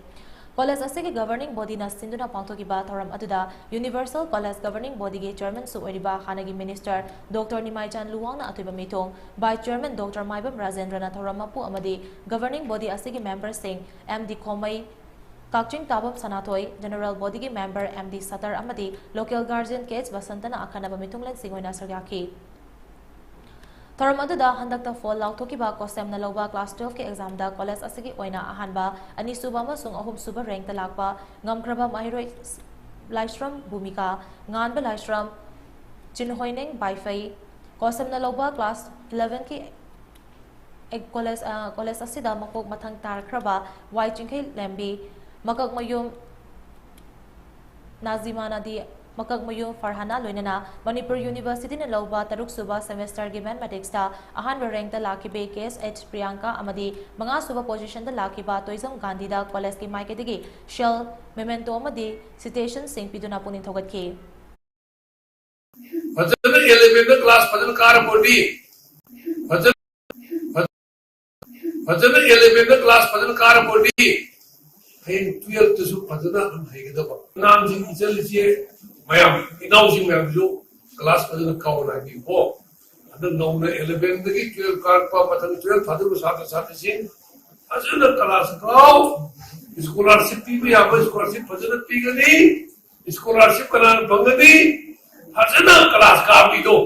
College ꯑꯁꯤꯒꯤ governing body ꯅ ꯁꯤꯟꯗꯨꯅ ꯄꯥꯡꯊꯣꯛꯈꯤꯕ ꯊꯧꯔꯝ ꯑꯗꯨꯗ Universal College governing body ꯒꯤ chairman ꯁꯨ ꯑꯣꯏꯔꯤꯕ ꯍꯥꯟꯅꯒꯤ minister Doctor ꯅꯤꯃꯥꯏꯆꯥꯟ ꯂꯨꯋꯥꯡꯅ ꯑꯊꯣꯏꯕ ꯃꯤꯊꯨꯡ, vice chairman Doctor ꯃꯥꯏꯕꯝ ꯔꯥꯖꯦꯟꯗ꯭ꯔꯅ ꯊꯧꯔꯝ ꯃꯄꯨ ꯑꯃꯗꯤ governing body ꯑꯁꯤꯒꯤ member ꯁꯤꯡ M D ꯈꯣꯃꯩ, ꯀꯛꯆꯤꯡ ꯇꯥꯕꯝ ꯁꯅꯥꯊꯣꯏ, general body ꯒꯤ member M D ꯁꯇꯔ ꯑꯃꯗꯤ local guardian K H ꯕꯁꯟꯇꯅ ꯑꯈꯟꯅꯕ ꯃꯤꯊꯨꯡꯂꯦꯟꯁꯤꯡ ꯑꯣꯏꯅ ꯁꯔꯨꯛ ꯌꯥꯈꯤ꯫ ꯊꯧꯔꯝ ꯑꯗꯨꯗ ꯍꯟꯗꯛꯇ ꯐꯣꯜ ꯂꯥꯎꯊꯣꯛꯈꯤꯕ ꯀꯣꯁꯦꯝꯅ ꯂꯧꯕ class twelve ꯀꯤ exam ꯗ college ꯑꯁꯤꯒꯤ ꯑꯣꯏꯅ ꯑꯍꯥꯟꯕ, ꯑꯅꯤꯁꯨꯕ ꯑꯃꯁꯨꯡ ꯑꯍꯨꯝꯁꯨꯕ rank ꯇ ꯂꯥꯛꯄ ꯉꯝꯈ꯭ꯔꯕ ꯃꯍꯩꯔꯣꯏ ꯂꯥꯏꯁ꯭ꯔꯝ ꯚꯨꯃꯤꯀꯥ, ꯉꯥꯟꯕ ꯂꯥꯏꯁ꯭ꯔꯝ, ꯆꯤꯟꯍꯣꯏꯅꯦꯡ ꯕꯥꯏꯐꯩ, ꯀꯣꯁꯦꯝꯅ ꯂꯧꯕ class eleven ꯀꯤ ꯀꯣꯂꯦꯖ ꯀꯣꯂꯦꯖ ꯑꯁꯤꯗ ꯃꯀꯣꯛ ꯃꯊꯪ ꯇꯥꯔꯛꯈ꯭ꯔꯕ ꯋꯥꯏ ꯆꯤꯡꯈꯩ ꯂꯦꯝꯕꯤ, ꯃꯀꯛꯃꯌꯨꯝ ꯅꯥꯖꯤꯃꯥꯅꯗꯤ ꯃꯀꯛꯃꯌꯨꯝ ꯐꯔꯍꯥꯅ ꯂꯣꯏꯅꯅ ꯃꯅꯤꯄꯨꯔ ꯌꯨꯅꯤꯚꯔꯁꯤꯇꯤꯅ ꯂꯧꯕ ꯇꯔꯨꯛꯁꯨꯕ ꯁꯦꯃꯦꯁꯇꯔꯒꯤ ꯃꯦꯊꯃꯦꯇꯤꯛꯁꯇ ꯑꯍꯥꯟꯕ ꯔꯦꯡꯛꯇ ꯂꯥꯛꯈꯤꯕ ꯀꯦ ꯑꯦꯁ ꯑꯩꯆ ꯄ꯭ꯔꯤꯌꯥꯡꯀꯥ ꯑꯃꯗꯤ ꯃꯉꯥꯁꯨꯕ ꯄꯣꯖꯤꯁꯟꯗ ꯂꯥꯛꯈꯤꯕ ꯇꯣꯏꯖꯝ ꯒꯥꯟꯙꯤꯗ ꯀꯣꯂꯦꯖꯀꯤ ꯃꯥꯏꯀꯩꯗꯒꯤ ꯁꯦꯜ, ꯃꯦꯃꯦꯟꯇꯣ ꯑꯃꯗꯤ ꯁꯤꯇꯦꯁꯟꯁꯤꯡ ꯄꯤꯗꯨꯅ ꯄꯨꯛꯅꯤꯡ ꯊꯧꯒꯠꯈꯤ꯫ ꯐꯖꯅ ꯏꯂꯦꯚꯦꯟꯗ ꯀ꯭ꯂꯥꯁ ꯐꯖꯅ ꯀꯥꯔꯕꯣꯗꯤ, ꯐꯖꯅ ꯐꯖꯅ ꯏꯂꯦꯚꯦꯟꯗ ꯀ꯭ꯂꯥꯁ ꯐꯖꯅ ꯀꯥꯔꯕꯣꯗꯤ ꯍꯌꯦꯡ ꯇꯨꯌꯦꯜꯐꯇꯁꯨ ꯐꯖꯅ ꯑꯗꯨꯝ ꯍꯩꯒꯗꯕ꯫ ꯑꯉꯥꯡꯁꯤꯡ, ꯏꯆꯜ ꯏꯆꯦ ꯃꯌꯥꯝ, ꯏꯅꯥꯎꯁꯤꯡ ꯃꯌꯥꯝꯁꯨ ꯀ꯭ꯂꯥꯁ ꯐꯖꯅ ꯀꯥꯎꯅ ꯍꯥꯏꯕꯤꯌꯨꯀꯣ꯫ ꯍꯟꯗꯛ ꯅꯧꯅ ꯏꯂꯦꯚꯦꯟꯗꯒꯤ ꯇꯨꯌꯦꯜꯐ ꯀꯥꯔꯛꯄ, ꯃꯊꯪ ꯇꯨꯌꯦꯜꯐ ꯊꯥꯗꯣꯔꯛꯄ ꯁꯥꯇ꯭ꯔ ꯁꯥꯇ꯭ꯔꯤꯁꯤꯡ ꯐꯖꯅ ꯀ꯭ꯂꯥꯁ ꯀꯥꯎ, ꯁ꯭ꯀꯣꯂꯥꯔꯁꯤꯞ ꯄꯤꯕ ꯌꯥꯕ ꯁ꯭ꯀꯣꯂꯥꯔꯁꯤꯞ ꯐꯖꯅ ꯄꯤꯒꯅꯤ꯫ ꯁ꯭ꯀꯣꯂꯥꯔꯁꯤꯞ ꯀꯅꯥꯅ ꯐꯪꯒꯅꯤ? ꯐꯖꯅ ꯀ꯭ꯂꯥꯁ ꯀꯥꯕꯤꯗꯣ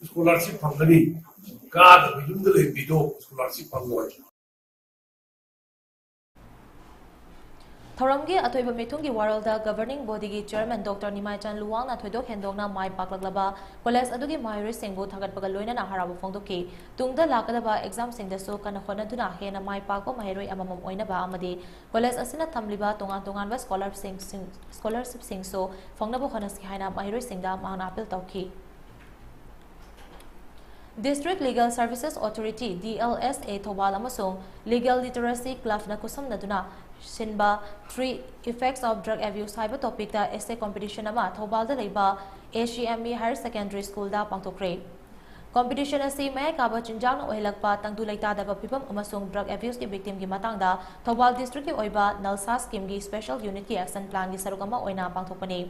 ꯁ꯭ꯀꯣꯂꯥꯔꯁꯤꯞ ꯐꯪꯒꯅꯤ꯫ ꯀꯥꯗꯕ ꯌꯨꯝꯗ ꯂꯩꯕꯤꯗꯣ ꯁ꯭ꯀꯣꯂꯥꯔꯁꯤꯞ ꯐꯪꯉꯣꯏ꯫ ꯊꯧꯔꯝꯒꯤ ꯑꯊꯣꯏꯕ ꯃꯤꯊꯨꯡꯒꯤ ꯋꯥꯔꯣꯜꯗ ꯒꯚꯔꯅꯤꯡ ꯕꯣꯗꯤꯒꯤ ꯆꯤꯌꯔꯃꯦꯟ ꯗꯣꯛꯇꯔ ꯅꯤꯃꯥꯏꯆꯥꯟ ꯂꯨꯋꯥꯡꯅ ꯊꯣꯏꯗꯣꯛ ꯍꯦꯟꯗꯣꯛꯅ ꯃꯥꯏ ꯄꯥꯛꯂꯛꯂꯕ ꯀꯣꯂꯦꯖ ꯑꯗꯨꯒꯤ ꯃꯍꯩꯔꯣꯏꯁꯤꯡꯕꯨ ꯊꯥꯒꯠꯄꯒ ꯂꯣꯏꯅꯅ ꯍꯔꯥꯎꯕ ꯐꯣꯡꯗꯣꯛꯈꯤ꯫ ꯇꯨꯡꯗ ꯂꯥꯛꯀꯗꯕ ꯑꯦꯛꯖꯥꯝꯁꯤꯡꯗꯁꯨ ꯀꯟꯅ ꯍꯣꯠꯅꯗꯨꯅ ꯍꯦꯟꯅ ꯃꯥꯏ ꯄꯥꯛꯄ ꯃꯍꯩꯔꯣꯏ ꯑꯃꯃꯝ ꯑꯣꯏꯅꯕ ꯑꯃꯗꯤ ꯀꯣꯂꯦꯖ ꯑꯁꯤꯅ ꯊꯝꯂꯤꯕ ꯇꯣꯉꯥꯟ ꯇꯣꯉꯥꯟꯕ ꯁ꯭ꯀꯣꯂꯔꯁꯤꯡ ꯁ꯭ꯀꯣꯂꯔꯁꯤꯞꯁꯤꯡꯁꯨ ꯐꯪꯅꯕ ꯍꯣꯠꯅꯁꯤ ꯍꯥꯏꯅ ꯃꯍꯩꯔꯣꯏꯁꯤꯡꯗ ꯃꯍꯥꯛꯅ ꯑꯥꯄꯤꯜ ꯇꯧꯈꯤ꯫ District Legal Services Authority, D L S A, Thoubal ꯑꯃꯁꯨꯡ Legal Literacy Clubꯅ ꯈꯨꯠꯁꯝꯅꯗꯨꯅ ꯁꯤꯟꯕ Three Effects of Drug Abuse ꯍꯥꯏꯕ ꯇꯣꯄꯤꯛꯇ ꯑꯦꯁꯦ ꯀꯣꯝꯄꯤꯇꯤꯁꯟ ꯑꯃ ꯊꯧꯕꯥꯜꯗ ꯂꯩꯕ A C M E Higher Secondary Schoolꯗ ꯄꯥꯡꯊꯣꯛꯈ꯭ꯔꯦ꯫ ꯀꯣꯝꯄꯤꯇꯤꯁꯟ ꯑꯁꯤ ꯃꯌꯥꯏ ꯀꯥꯕ ꯆꯤꯟꯖꯥꯛꯅ ꯑꯣꯏꯍꯜꯂꯛꯄ ꯇꯪꯗꯨ ꯂꯩꯇꯥꯗꯕ ꯐꯤꯚꯝ ꯑꯃꯁꯨꯡ ꯗ꯭ꯔꯒ ꯑꯦꯕ꯭ꯌꯨꯁꯀꯤ ꯚꯤꯛꯇꯤꯝꯒꯤ ꯃꯇꯥꯡꯗ ꯊꯧꯕꯥꯜ ꯗꯤꯁꯇ꯭ꯔꯤꯛꯀꯤ ꯑꯣꯏꯕ ꯅꯜꯁꯥ ꯁ꯭ꯀꯤꯝꯒꯤ ꯁ꯭ꯄꯦꯁꯦꯜ ꯌꯨꯅꯤꯠꯀꯤ ꯑꯦꯛꯁꯟ ꯄ꯭ꯂꯥꯟꯒꯤ ꯁꯔꯨꯛ ꯑꯃ ꯑꯣꯏꯅ ꯄꯥꯡꯊꯣꯛꯄꯅꯤ꯫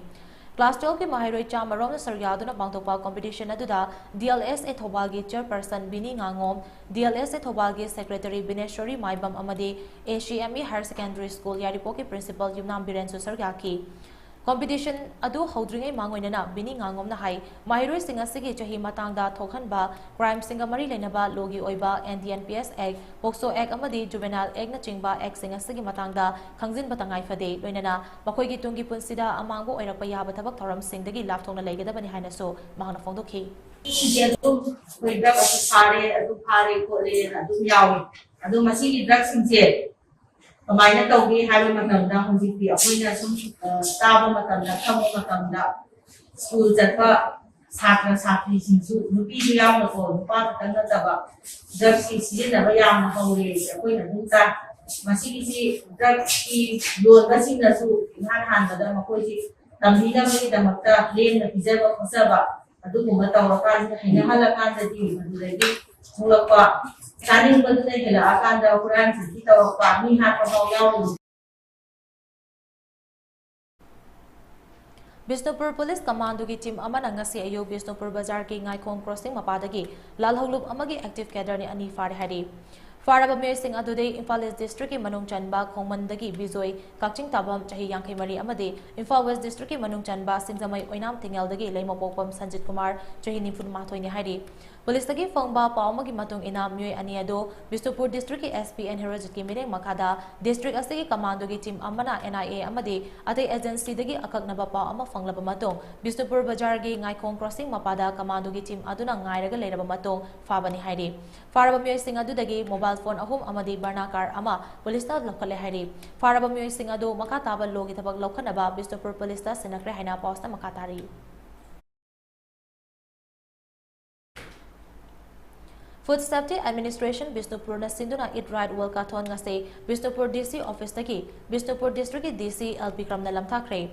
ꯀ꯭ꯂꯥꯁ ꯇꯨꯌꯦꯜꯐꯀꯤ ꯃꯍꯩꯔꯣꯏ ꯆꯥꯝꯃ ꯔꯣꯝꯅ ꯁꯔꯨꯛ ꯌꯥꯗꯨꯅ ꯄꯥꯡꯊꯣꯛꯄ ꯀꯣꯝꯄꯤꯇꯤꯁꯟ ꯑꯗꯨꯗ D L S A ꯊꯧꯕꯥꯜꯒꯤ ꯆꯤꯌꯔꯄꯔꯁꯟ ꯕꯤꯅꯤ ꯉꯥꯉꯣꯝ, D L S A ꯊꯧꯕꯥꯜꯒꯤ ꯁꯦꯀ꯭ꯔꯦꯇꯔꯤ ꯕꯤꯅꯦꯁꯣꯔꯤ ꯃꯥꯏꯕꯝ ꯑꯃꯗꯤ A C M E Higher Secondary School ꯌꯥꯏꯔꯤꯄꯣꯛꯀꯤ ꯄ꯭ꯔꯤꯟꯁꯤꯄꯜ ꯌꯨꯝꯅꯥꯝ ꯕꯤꯔꯦꯟꯁꯨ ꯁꯔꯨꯛ ꯌꯥꯈꯤ꯫ ꯀꯝꯄꯤꯇꯤꯁꯟ ꯑꯗꯨ ꯍꯧꯗ꯭ꯔꯤꯉꯩ ꯃꯥꯡꯑꯣꯏꯅꯅ ꯕꯤꯅꯤ ꯉꯥꯉꯣꯝꯅ ꯍꯥꯏ, ꯃꯍꯩꯔꯣꯏꯁꯤꯡ ꯑꯁꯤꯒꯤ ꯆꯍꯤ ꯃꯇꯥꯡꯗ ꯊꯣꯛꯍꯟꯕ ꯀ꯭ꯔꯥꯏꯝꯁꯤꯡꯒ ꯃꯔꯤ ꯂꯩꯅꯕ ꯂꯣꯒꯤ ꯑꯣꯏꯕ N D N P S Act, POCSO Act ꯑꯃꯗꯤ Juvenile Act ꯅꯆꯤꯡꯕ Actꯁꯤꯡ ꯑꯁꯤꯒꯤ ꯃꯇꯥꯡꯗ ꯈꯪꯖꯤꯟꯕ ꯇꯉꯥꯏ ꯐꯗꯦ꯫ ꯂꯣꯏꯅꯅ ꯃꯈꯣꯏꯒꯤ ꯇꯨꯡꯒꯤ ꯄꯨꯟꯁꯤꯗ ꯑꯃꯥꯡꯕ ꯑꯣꯏꯔꯛꯄ ꯌꯥꯕ ꯊꯕꯛ ꯊꯧꯔꯝꯁꯤꯡꯗꯒꯤ ꯂꯥꯞꯊꯣꯛꯅ ꯂꯩꯒꯗꯕꯅꯤ ꯍꯥꯏꯅꯁꯨ ꯃꯍꯥꯛꯅ ꯐꯣꯡꯗꯣꯛꯈꯤ꯫ ꯁꯤꯁꯦ ꯑꯗꯨꯝ ꯑꯩꯈꯣꯏ ꯗ꯭ꯔꯒ ꯑꯁꯤ ꯐꯥꯔꯦ, ꯑꯗꯨ ꯐꯥꯔꯦ ꯈꯣꯠꯂꯦꯅ ꯑꯗꯨꯝ ꯌꯥꯎꯏ꯫ ꯑꯗꯣ ꯃꯁꯤꯒꯤ ꯗ꯭ꯔꯒꯁꯤꯡꯁꯦ ꯀꯃꯥꯏꯅ ꯇꯧꯒꯦ ꯍꯥꯏꯕ ꯃꯇꯝꯗ, ꯍꯧꯖꯤꯛꯇꯤ ꯑꯩꯈꯣꯏꯅ ꯁꯨꯝ, ꯑ, ꯇꯥꯕ ꯃꯇꯝꯗ, ꯈꯪꯕ ꯃꯇꯝꯗ, ꯁ꯭ꯀꯨꯜ ꯆꯠꯄ ꯁꯥꯇ꯭ꯔ ꯁꯥꯇ꯭ꯔꯤꯁꯤꯡꯁꯨ, ꯅꯨꯄꯤꯁꯨ ꯌꯥꯎꯅꯀꯣ, ꯅꯨꯄꯥ ꯈꯛꯇꯪ ꯅꯠꯇꯕ, ꯗ꯭ꯔꯒꯁꯤ ꯁꯤꯖꯤꯟꯅꯕ ꯌꯥꯝꯅ ꯍꯧꯔꯦ꯫ ꯑꯩꯈꯣꯏꯅ ꯑꯗꯨꯝ ꯇꯥꯏ꯫ ꯃꯁꯤꯒꯤꯁꯤ ꯗ꯭ꯔꯒꯁꯤ ꯌꯣꯟꯕꯁꯤꯡꯅꯁꯨ ꯏꯍꯥꯟ ꯍꯥꯟꯕꯗ ꯃꯈꯣꯏꯁꯤ ꯇꯝꯕꯤꯅꯕꯒꯤꯗꯃꯛꯇ ꯂꯦꯝꯅ ꯄꯤꯖꯕ ꯈꯣꯠꯆꯕ ꯑꯗꯨꯒꯨꯝꯕ ꯇꯧꯔꯀꯥꯟꯁꯤꯗ, ꯍꯩꯅꯍꯜꯂꯀꯥꯟꯗꯗꯤ ꯃꯗꯨꯗꯒꯤ ꯊꯣꯛꯂꯛꯄ, ꯆꯥꯅꯤꯡꯕꯗꯨꯅ ꯍꯦꯜꯂꯛꯑꯀꯥꯟꯗ ꯍꯨꯔꯥꯟ ꯆꯤꯟꯊꯤ ꯇꯧꯔꯛꯄ, ꯃꯤ ꯍꯥꯠꯄ ꯐꯥꯎ ꯌꯥꯎꯔꯤꯅꯤ꯫ ꯕꯤꯁꯅꯨꯄꯨꯔ ꯄꯨꯂꯤꯁ ꯀꯃꯥꯟꯗꯣꯒꯤ ꯇꯤꯝ ꯑꯃꯅ ꯉꯁꯤ ꯑꯌꯨꯛ ꯕꯤꯁꯅꯨꯄꯨꯔ ꯕꯖꯥꯔꯒꯤ ꯉꯥꯏꯈꯣꯡ ꯀ꯭ꯔꯣꯁꯤꯡ ꯃꯄꯥꯗꯒꯤ ꯂꯥꯜꯍꯧꯂꯨꯞ ꯑꯃꯒꯤ ꯑꯦꯛꯇꯤꯚ ꯀꯦꯗꯔꯅꯤ ꯑꯅꯤ ꯐꯥꯔꯦ ꯍꯥꯏꯔꯤ꯫ ꯐꯥꯔꯕ ꯃꯤꯑꯣꯏꯁꯤꯡ ꯑꯗꯨꯗꯤ ꯏꯝꯐꯥꯜ ꯏꯁ ꯗꯤꯁꯇ꯭ꯔꯤꯛꯀꯤ ꯃꯅꯨꯡ ꯆꯟꯕ ꯈꯣꯡꯃꯟꯗꯒꯤ ꯕꯤꯖꯣꯏ ꯀꯛꯆꯤꯡ ꯇꯥꯕꯝ, ꯆꯍꯤ ꯌꯥꯡꯈꯩ ꯃꯔꯤ, ꯑꯃꯗꯤ ꯏꯝꯐꯥꯜ ꯋꯦꯁ ꯗꯤꯁꯇ꯭ꯔꯤꯛꯀꯤ ꯃꯅꯨꯡ ꯆꯟꯕ ꯁꯤꯡꯖꯃꯩ ꯑꯣꯏꯅꯥꯝ ꯊꯤꯉꯦꯜꯗꯒꯤ ꯂꯩꯃꯄꯣꯛꯄꯝ ꯁꯟꯖꯤꯠ ꯀꯨꯃꯥꯔ, ꯆꯍꯤ ꯅꯤꯐꯨ ꯃꯥꯊꯣꯏꯅꯤ ꯍꯥꯏꯔꯤ꯫ ꯄꯨꯂꯤꯁꯇꯒꯤ ꯐꯪꯕ ꯄꯥꯎ ꯑꯃꯒꯤ ꯃꯇꯨꯡ ꯏꯟꯅ, ꯃꯤꯑꯣꯏ ꯑꯅꯤ ꯑꯗꯨ ꯕꯤꯁꯅꯨꯄꯨꯔ ꯗꯤꯁꯇ꯭ꯔꯤꯛꯀꯤ S P N ꯍꯦꯔꯣꯖꯤꯠꯀꯤ ꯃꯤꯠꯌꯦꯡ ꯃꯈꯥꯗ ꯗꯤꯁꯇ꯭ꯔꯤꯛ ꯑꯁꯤꯒꯤ ꯀꯃꯥꯟꯗꯣꯒꯤ ꯇꯤꯝ ꯑꯃꯅ N I A ꯑꯃꯗꯤ ꯑꯇꯩ ꯑꯦꯖꯦꯟꯁꯤꯗꯒꯤ ꯑꯀꯛꯅꯕ ꯄꯥꯎ ꯑꯃ ꯐꯪꯂꯕ ꯃꯇꯨꯡ, ꯕꯤꯁꯅꯨꯄꯨꯔ ꯕꯖꯥꯔꯒꯤ ꯉꯥꯏꯈꯣꯡ ꯀ꯭ꯔꯣꯁꯤꯡ ꯃꯄꯥꯗ ꯀꯃꯥꯟꯗꯣꯒꯤ ꯇꯤꯝ ꯑꯗꯨꯅ ꯉꯥꯏꯔꯒ ꯂꯩꯔꯕ ꯃꯇꯨꯡ ꯐꯥꯕꯅꯤ ꯍꯥꯏꯔꯤ꯫ ꯐꯥꯔꯕ ꯃꯤꯑꯣꯏꯁꯤꯡ ꯑꯗꯨꯗꯒꯤ ꯃꯣꯕꯥꯏꯜ ꯐꯣꯟ ꯑꯍꯨꯝ ꯑꯃꯗꯤ ꯕꯔꯅꯥ ꯀꯥꯔ ꯑꯃ ꯄꯨꯂꯤꯁꯅ ꯂꯧꯈꯠꯂꯦ ꯍꯥꯏꯔꯤ꯫ ꯐꯥꯔꯕ ꯃꯤꯑꯣꯏꯁꯤꯡ ꯑꯗꯨ ꯃꯈꯥ ꯇꯥꯕ ꯂꯣꯒꯤ ꯊꯕꯛ ꯂꯧꯈꯠꯅꯕ ꯕꯤꯁꯅꯨꯄꯨꯔ ꯄꯨꯂꯤꯁꯇ ꯁꯤꯟꯅꯈ꯭ꯔꯦ ꯍꯥꯏꯅ ꯄꯥꯎꯁꯅ ꯃꯈꯥ ꯇꯥꯔꯤ꯫ Food Safety Administration ꯕꯤꯁꯅꯨꯄꯨꯔꯅ ꯁꯤꯟꯗꯨꯅ Eat Right Walkathon ꯉꯁꯤ ꯕꯤꯁꯅꯨꯄꯨꯔ D C officeꯇꯒꯤ ꯕꯤꯁꯅꯨꯄꯨꯔ ꯗꯤꯁꯇ꯭ꯔꯤꯛꯀꯤ D C L ꯕꯤꯀ꯭ꯔꯝꯅ ꯂꯝꯊꯥꯈ꯭ꯔꯦ꯫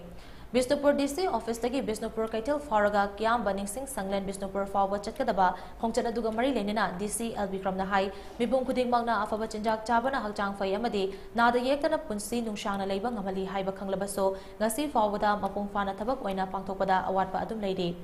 Bishnupur D C officeꯇꯒꯤ Bishnupur ꯀꯩꯊꯦꯜ ꯐꯥꯎꯔꯒ ꯀꯤꯌꯥꯝꯕ ꯅꯤꯡꯁꯤꯡ ꯁꯪꯂꯦꯟ ꯕꯤꯁꯅꯨꯄꯨꯔ ꯐꯥꯎꯕ ꯆꯠꯀꯗꯕ ꯈꯣꯡꯆꯠ ꯑꯗꯨꯒ ꯃꯔꯤ ꯂꯩꯅꯅ D C L ꯕꯤꯀ꯭ꯔꯝꯅ ꯍꯥꯏ, ꯃꯤꯄꯨꯝ ꯈꯨꯗꯤꯡꯃꯛꯅ ꯑꯐꯕ ꯆꯤꯟꯖꯥꯛ ꯆꯥꯕꯅ ꯍꯛꯆꯥꯡ ꯐꯩ ꯑꯃꯗꯤ ꯅꯥꯗ ꯌꯦꯛꯇꯅ ꯄꯨꯟꯁꯤ ꯅꯨꯡꯁꯥꯡꯅ ꯂꯩꯕ ꯉꯝꯍꯜꯂꯤ ꯍꯥꯏꯕ ꯈꯪꯂꯕꯁꯨ, ꯉꯁꯤ ꯐꯥꯎꯕꯗ ꯃꯄꯨꯡ ꯐꯥꯅ ꯊꯕꯛ ꯑꯣꯏꯅ ꯄꯥꯡꯊꯣꯛꯄꯗ ꯑꯋꯥꯠꯄ ꯑꯗꯨꯝ ꯂꯩꯔꯤ꯫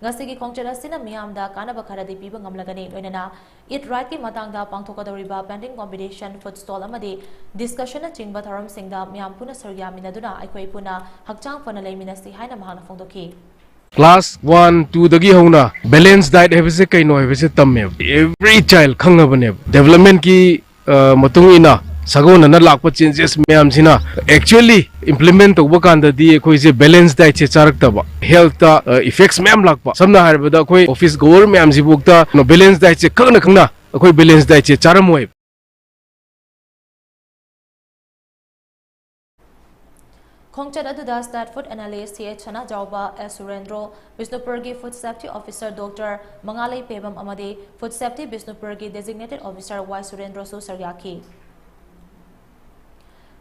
ꯉꯁꯤꯒꯤ ꯈꯣꯡꯆꯠ ꯑꯁꯤꯅ ꯃꯤꯌꯥꯝꯗ ꯀꯥꯟꯅꯕ ꯈꯔꯗꯤ ꯄꯤꯕ ꯉꯝꯂꯒꯅꯤ꯫ ꯂꯣꯏꯅꯅ ꯏꯠ ꯔꯥꯏꯠꯀꯤ ꯃꯇꯥꯡꯗ ꯄꯥꯡꯊꯣꯛꯀꯗꯧꯔꯤꯕ painting competition, food stall ꯑꯃꯗꯤ discussionꯅꯆꯤꯡꯕ ꯊꯧꯔꯝꯁꯤꯡꯗ ꯃꯤꯌꯥꯝ ꯄꯨꯟꯅ ꯁꯔꯨꯛ ꯌꯥꯃꯤꯟꯅꯗꯨꯅ ꯑꯩꯈꯣꯏ ꯄꯨꯟꯅ ꯍꯛꯆꯥꯡ ꯐꯅ ꯂꯩꯃꯤꯟꯅꯁꯤ ꯍꯥꯏꯅ ꯃꯍꯥꯛꯅ ꯐꯣꯡꯗꯣꯛꯈꯤ꯫ Class one, twoꯗꯒꯤ ꯍꯧꯅ balance diet ꯍꯥꯏꯕꯁꯦ ꯀꯩꯅꯣ ꯍꯥꯏꯕꯁꯦ ꯇꯝꯃꯦꯕ꯫ Every child ꯈꯪꯉꯕꯅꯦꯕ꯫ Developmentꯀꯤ ꯑ, ꯃꯇꯨꯡ ꯏꯟꯅ ꯁꯥꯒꯣꯟꯅꯅ ꯂꯥꯛꯄ changes ꯃꯌꯥꯝꯁꯤꯅ actually implement ꯇꯧꯕ ꯀꯥꯟꯗꯗꯤ ꯑꯩꯈꯣꯏꯁꯦ balance dietꯁꯦ ꯆꯥꯔꯛꯇꯕ, healthꯇ, ꯑ, effects ꯃꯌꯥꯝ ꯂꯥꯛꯄ꯫ ꯁꯝꯅ ꯍꯥꯏꯔꯕꯗ ꯑꯩꯈꯣꯏ office goer ꯃꯌꯥꯝꯁꯤꯐꯥꯎꯗ balance dietꯁꯦ ꯈꯪꯅ ꯈꯪꯅ ꯑꯩꯈꯣꯏ balance dietꯁꯦ ꯆꯥꯔꯝꯃꯣꯏꯕ꯫ ꯈꯣꯡꯆꯠ ꯑꯗꯨꯗ State Food Analyst ꯁꯤ ꯑꯦꯆ ꯁꯅꯥꯖꯥꯎꯕ, ꯑꯦꯁ ꯁꯨꯔꯦꯟꯗ꯭ꯔꯣ, ꯕꯤꯁꯅꯨꯄꯨꯔꯒꯤ Food Safety Officer doctor ꯃꯉꯥꯂꯩ Pebam ꯑꯃꯗꯤ Food Safety ꯕꯤꯁꯅꯨꯄꯨꯔꯒꯤ Designated Officer ꯋꯥꯏ ꯁꯨꯔꯦꯟꯗ꯭ꯔꯣꯁꯨ ꯁꯔꯨꯛ ꯌꯥꯈꯤ꯫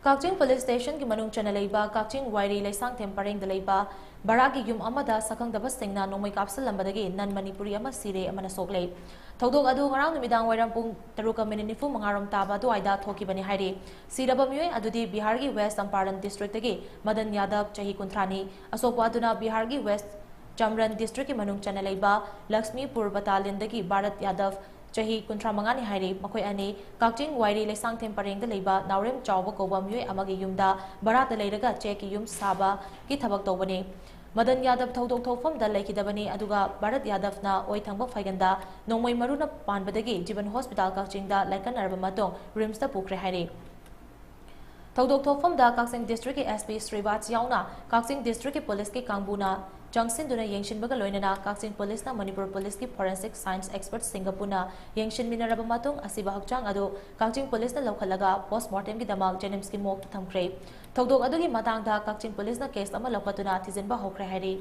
ꯀꯛꯆꯤꯡ Police Stationꯒꯤ ꯃꯅꯨꯡ ꯆꯟꯅ ꯂꯩꯕ ꯀꯛꯆꯤꯡ ꯋꯥꯏꯔꯤ ꯂꯩꯁꯥꯡꯊꯦꯝ ꯄꯔꯦꯡꯗ ꯂꯩꯕ ꯚꯔꯥꯒꯤ ꯌꯨꯝ ꯑꯃꯗ ꯁꯛꯈꯪꯗꯕꯁꯤꯡꯅ ꯅꯣꯡꯃꯩ ꯀꯥꯞꯁꯤꯜꯂꯝꯕꯗꯒꯤ non Manipuri ꯑꯃ ꯁꯤꯔꯦ, ꯑꯃꯅ ꯁꯣꯛꯂꯦ꯫ ꯊꯧꯗꯣꯛ ꯑꯗꯨ ꯉꯔꯥꯡ ꯅꯨꯃꯤꯗꯥꯡ ꯋꯥꯏꯔꯝ ꯄꯨꯡ ꯇꯔꯨꯛꯀ ꯃꯤꯅꯤꯠ ꯅꯤꯐꯨ ꯃꯉꯥ ꯔꯣꯝ ꯇꯥꯕ ꯑꯗꯨꯋꯥꯏꯗ ꯊꯣꯛꯈꯤꯕꯅꯤ ꯍꯥꯏꯔꯤ꯫ ꯁꯤꯔꯕ ꯃꯤꯑꯣꯏ ꯑꯗꯨꯗꯤ ꯕꯤꯍꯥꯔꯒꯤ West Champaran Districtꯇꯒꯤ ꯃꯗꯟ ꯌꯥꯗꯕ, ꯆꯍꯤ ꯀꯨꯟꯊ꯭ꯔꯥꯅꯤ꯫ ꯑꯁꯣꯛꯄ ꯑꯗꯨꯅ ꯕꯤꯍꯥꯔꯒꯤ West Chamran Districtꯀꯤ ꯃꯅꯨꯡ ꯆꯟꯅ ꯂꯩꯕ ꯂꯛꯁꯃꯤꯄꯨꯔ Battalionꯗꯒꯤ ꯚꯥꯔꯠ ꯌꯥꯗꯕ, ꯆꯍꯤ ꯀꯨꯟꯊ꯭ꯔꯥ ꯃꯉꯥꯅꯤ ꯍꯥꯏꯔꯤ꯫ ꯃꯈꯣꯏ ꯑꯅꯤ ꯀꯛꯆꯤꯡ ꯋꯥꯏꯔꯤ ꯂꯩꯁꯥꯡꯊꯦꯝ ꯄꯔꯦꯡꯗ ꯂꯩꯕ ꯅꯥꯎꯔꯦꯝ ꯆꯥꯎꯕ ꯀꯧꯕ ꯃꯤꯑꯣꯏ ꯑꯃꯒꯤ ꯌꯨꯝꯗ ꯚꯔꯥꯗ ꯂꯩꯔꯒ ꯆꯦꯛꯀꯤ ꯌꯨꯝ ꯁꯥꯕꯒꯤ ꯊꯕꯛ ꯇꯧꯕꯅꯤ꯫ ꯃꯗꯟ ꯌꯥꯗꯕ ꯊꯧꯗꯣꯛ ꯊꯣꯛꯐꯝꯗ ꯂꯩꯈꯤꯗꯕꯅꯤ, ꯑꯗꯨꯒ ꯚꯥꯔꯠ ꯌꯥꯗꯕꯅ ꯑꯣꯏ ꯊꯪꯕ ꯐꯩꯒꯟꯗ ꯅꯣꯡꯃꯩ ꯃꯔꯨꯅ ꯄꯥꯟꯕꯗꯒꯤ ꯖꯤꯕꯟ ꯍꯣꯁꯄꯤꯇꯥꯜ ꯀꯛꯆꯤꯡꯗ ꯂꯥꯏꯀꯠꯅꯔꯕ ꯃꯇꯨꯡ ꯔꯤꯝꯁꯇ ꯄꯨꯈ꯭ꯔꯦ ꯍꯥꯏꯔꯤ꯫ ꯊꯧꯗꯣꯛ ꯊꯣꯛꯐꯝꯗ ꯀꯛꯆꯤꯡ Districtꯀꯤ ꯑꯦꯁ ꯄꯤ ꯁ꯭ꯔꯤꯕꯥꯁ ꯌꯥꯎꯅ ꯀꯛꯆꯤꯡ Districtꯀꯤ Policeꯀꯤ ꯀꯥꯡꯕꯨꯅ ꯆꯪꯁꯤꯟꯗꯨꯅ ꯌꯦꯡꯁꯤꯟꯕꯒ ꯂꯣꯏꯅꯅ ꯀꯛꯆꯤꯡ Policeꯅ ꯃꯅꯤꯄꯨꯔ Policeꯀꯤ Forensic Science Expertꯁꯤꯡꯒ ꯄꯨꯟꯅ ꯌꯦꯡꯁꯤꯟꯃꯤꯟꯅꯔꯕ ꯃꯇꯨꯡ ꯑꯁꯤꯕ ꯍꯛꯆꯥꯡ ꯑꯗꯨ ꯀꯛꯆꯤꯡ Policeꯅ ꯂꯧꯈꯠꯂꯒ post mortemꯒꯤꯗꯃꯛ JNIMSꯀꯤ morgueꯇ ꯊꯝꯈ꯭ꯔꯦ꯫ ꯊꯧꯗꯣꯛ ꯑꯗꯨꯒꯤ ꯃꯇꯥꯡꯗ ꯀꯛꯆꯤꯡ Policeꯅ case ꯑꯃ ꯂꯧꯈꯠꯇꯨꯅ ꯊꯤꯖꯤꯟꯕ ꯍꯧꯈ꯭ꯔꯦ ꯍꯥꯏꯔꯤ꯫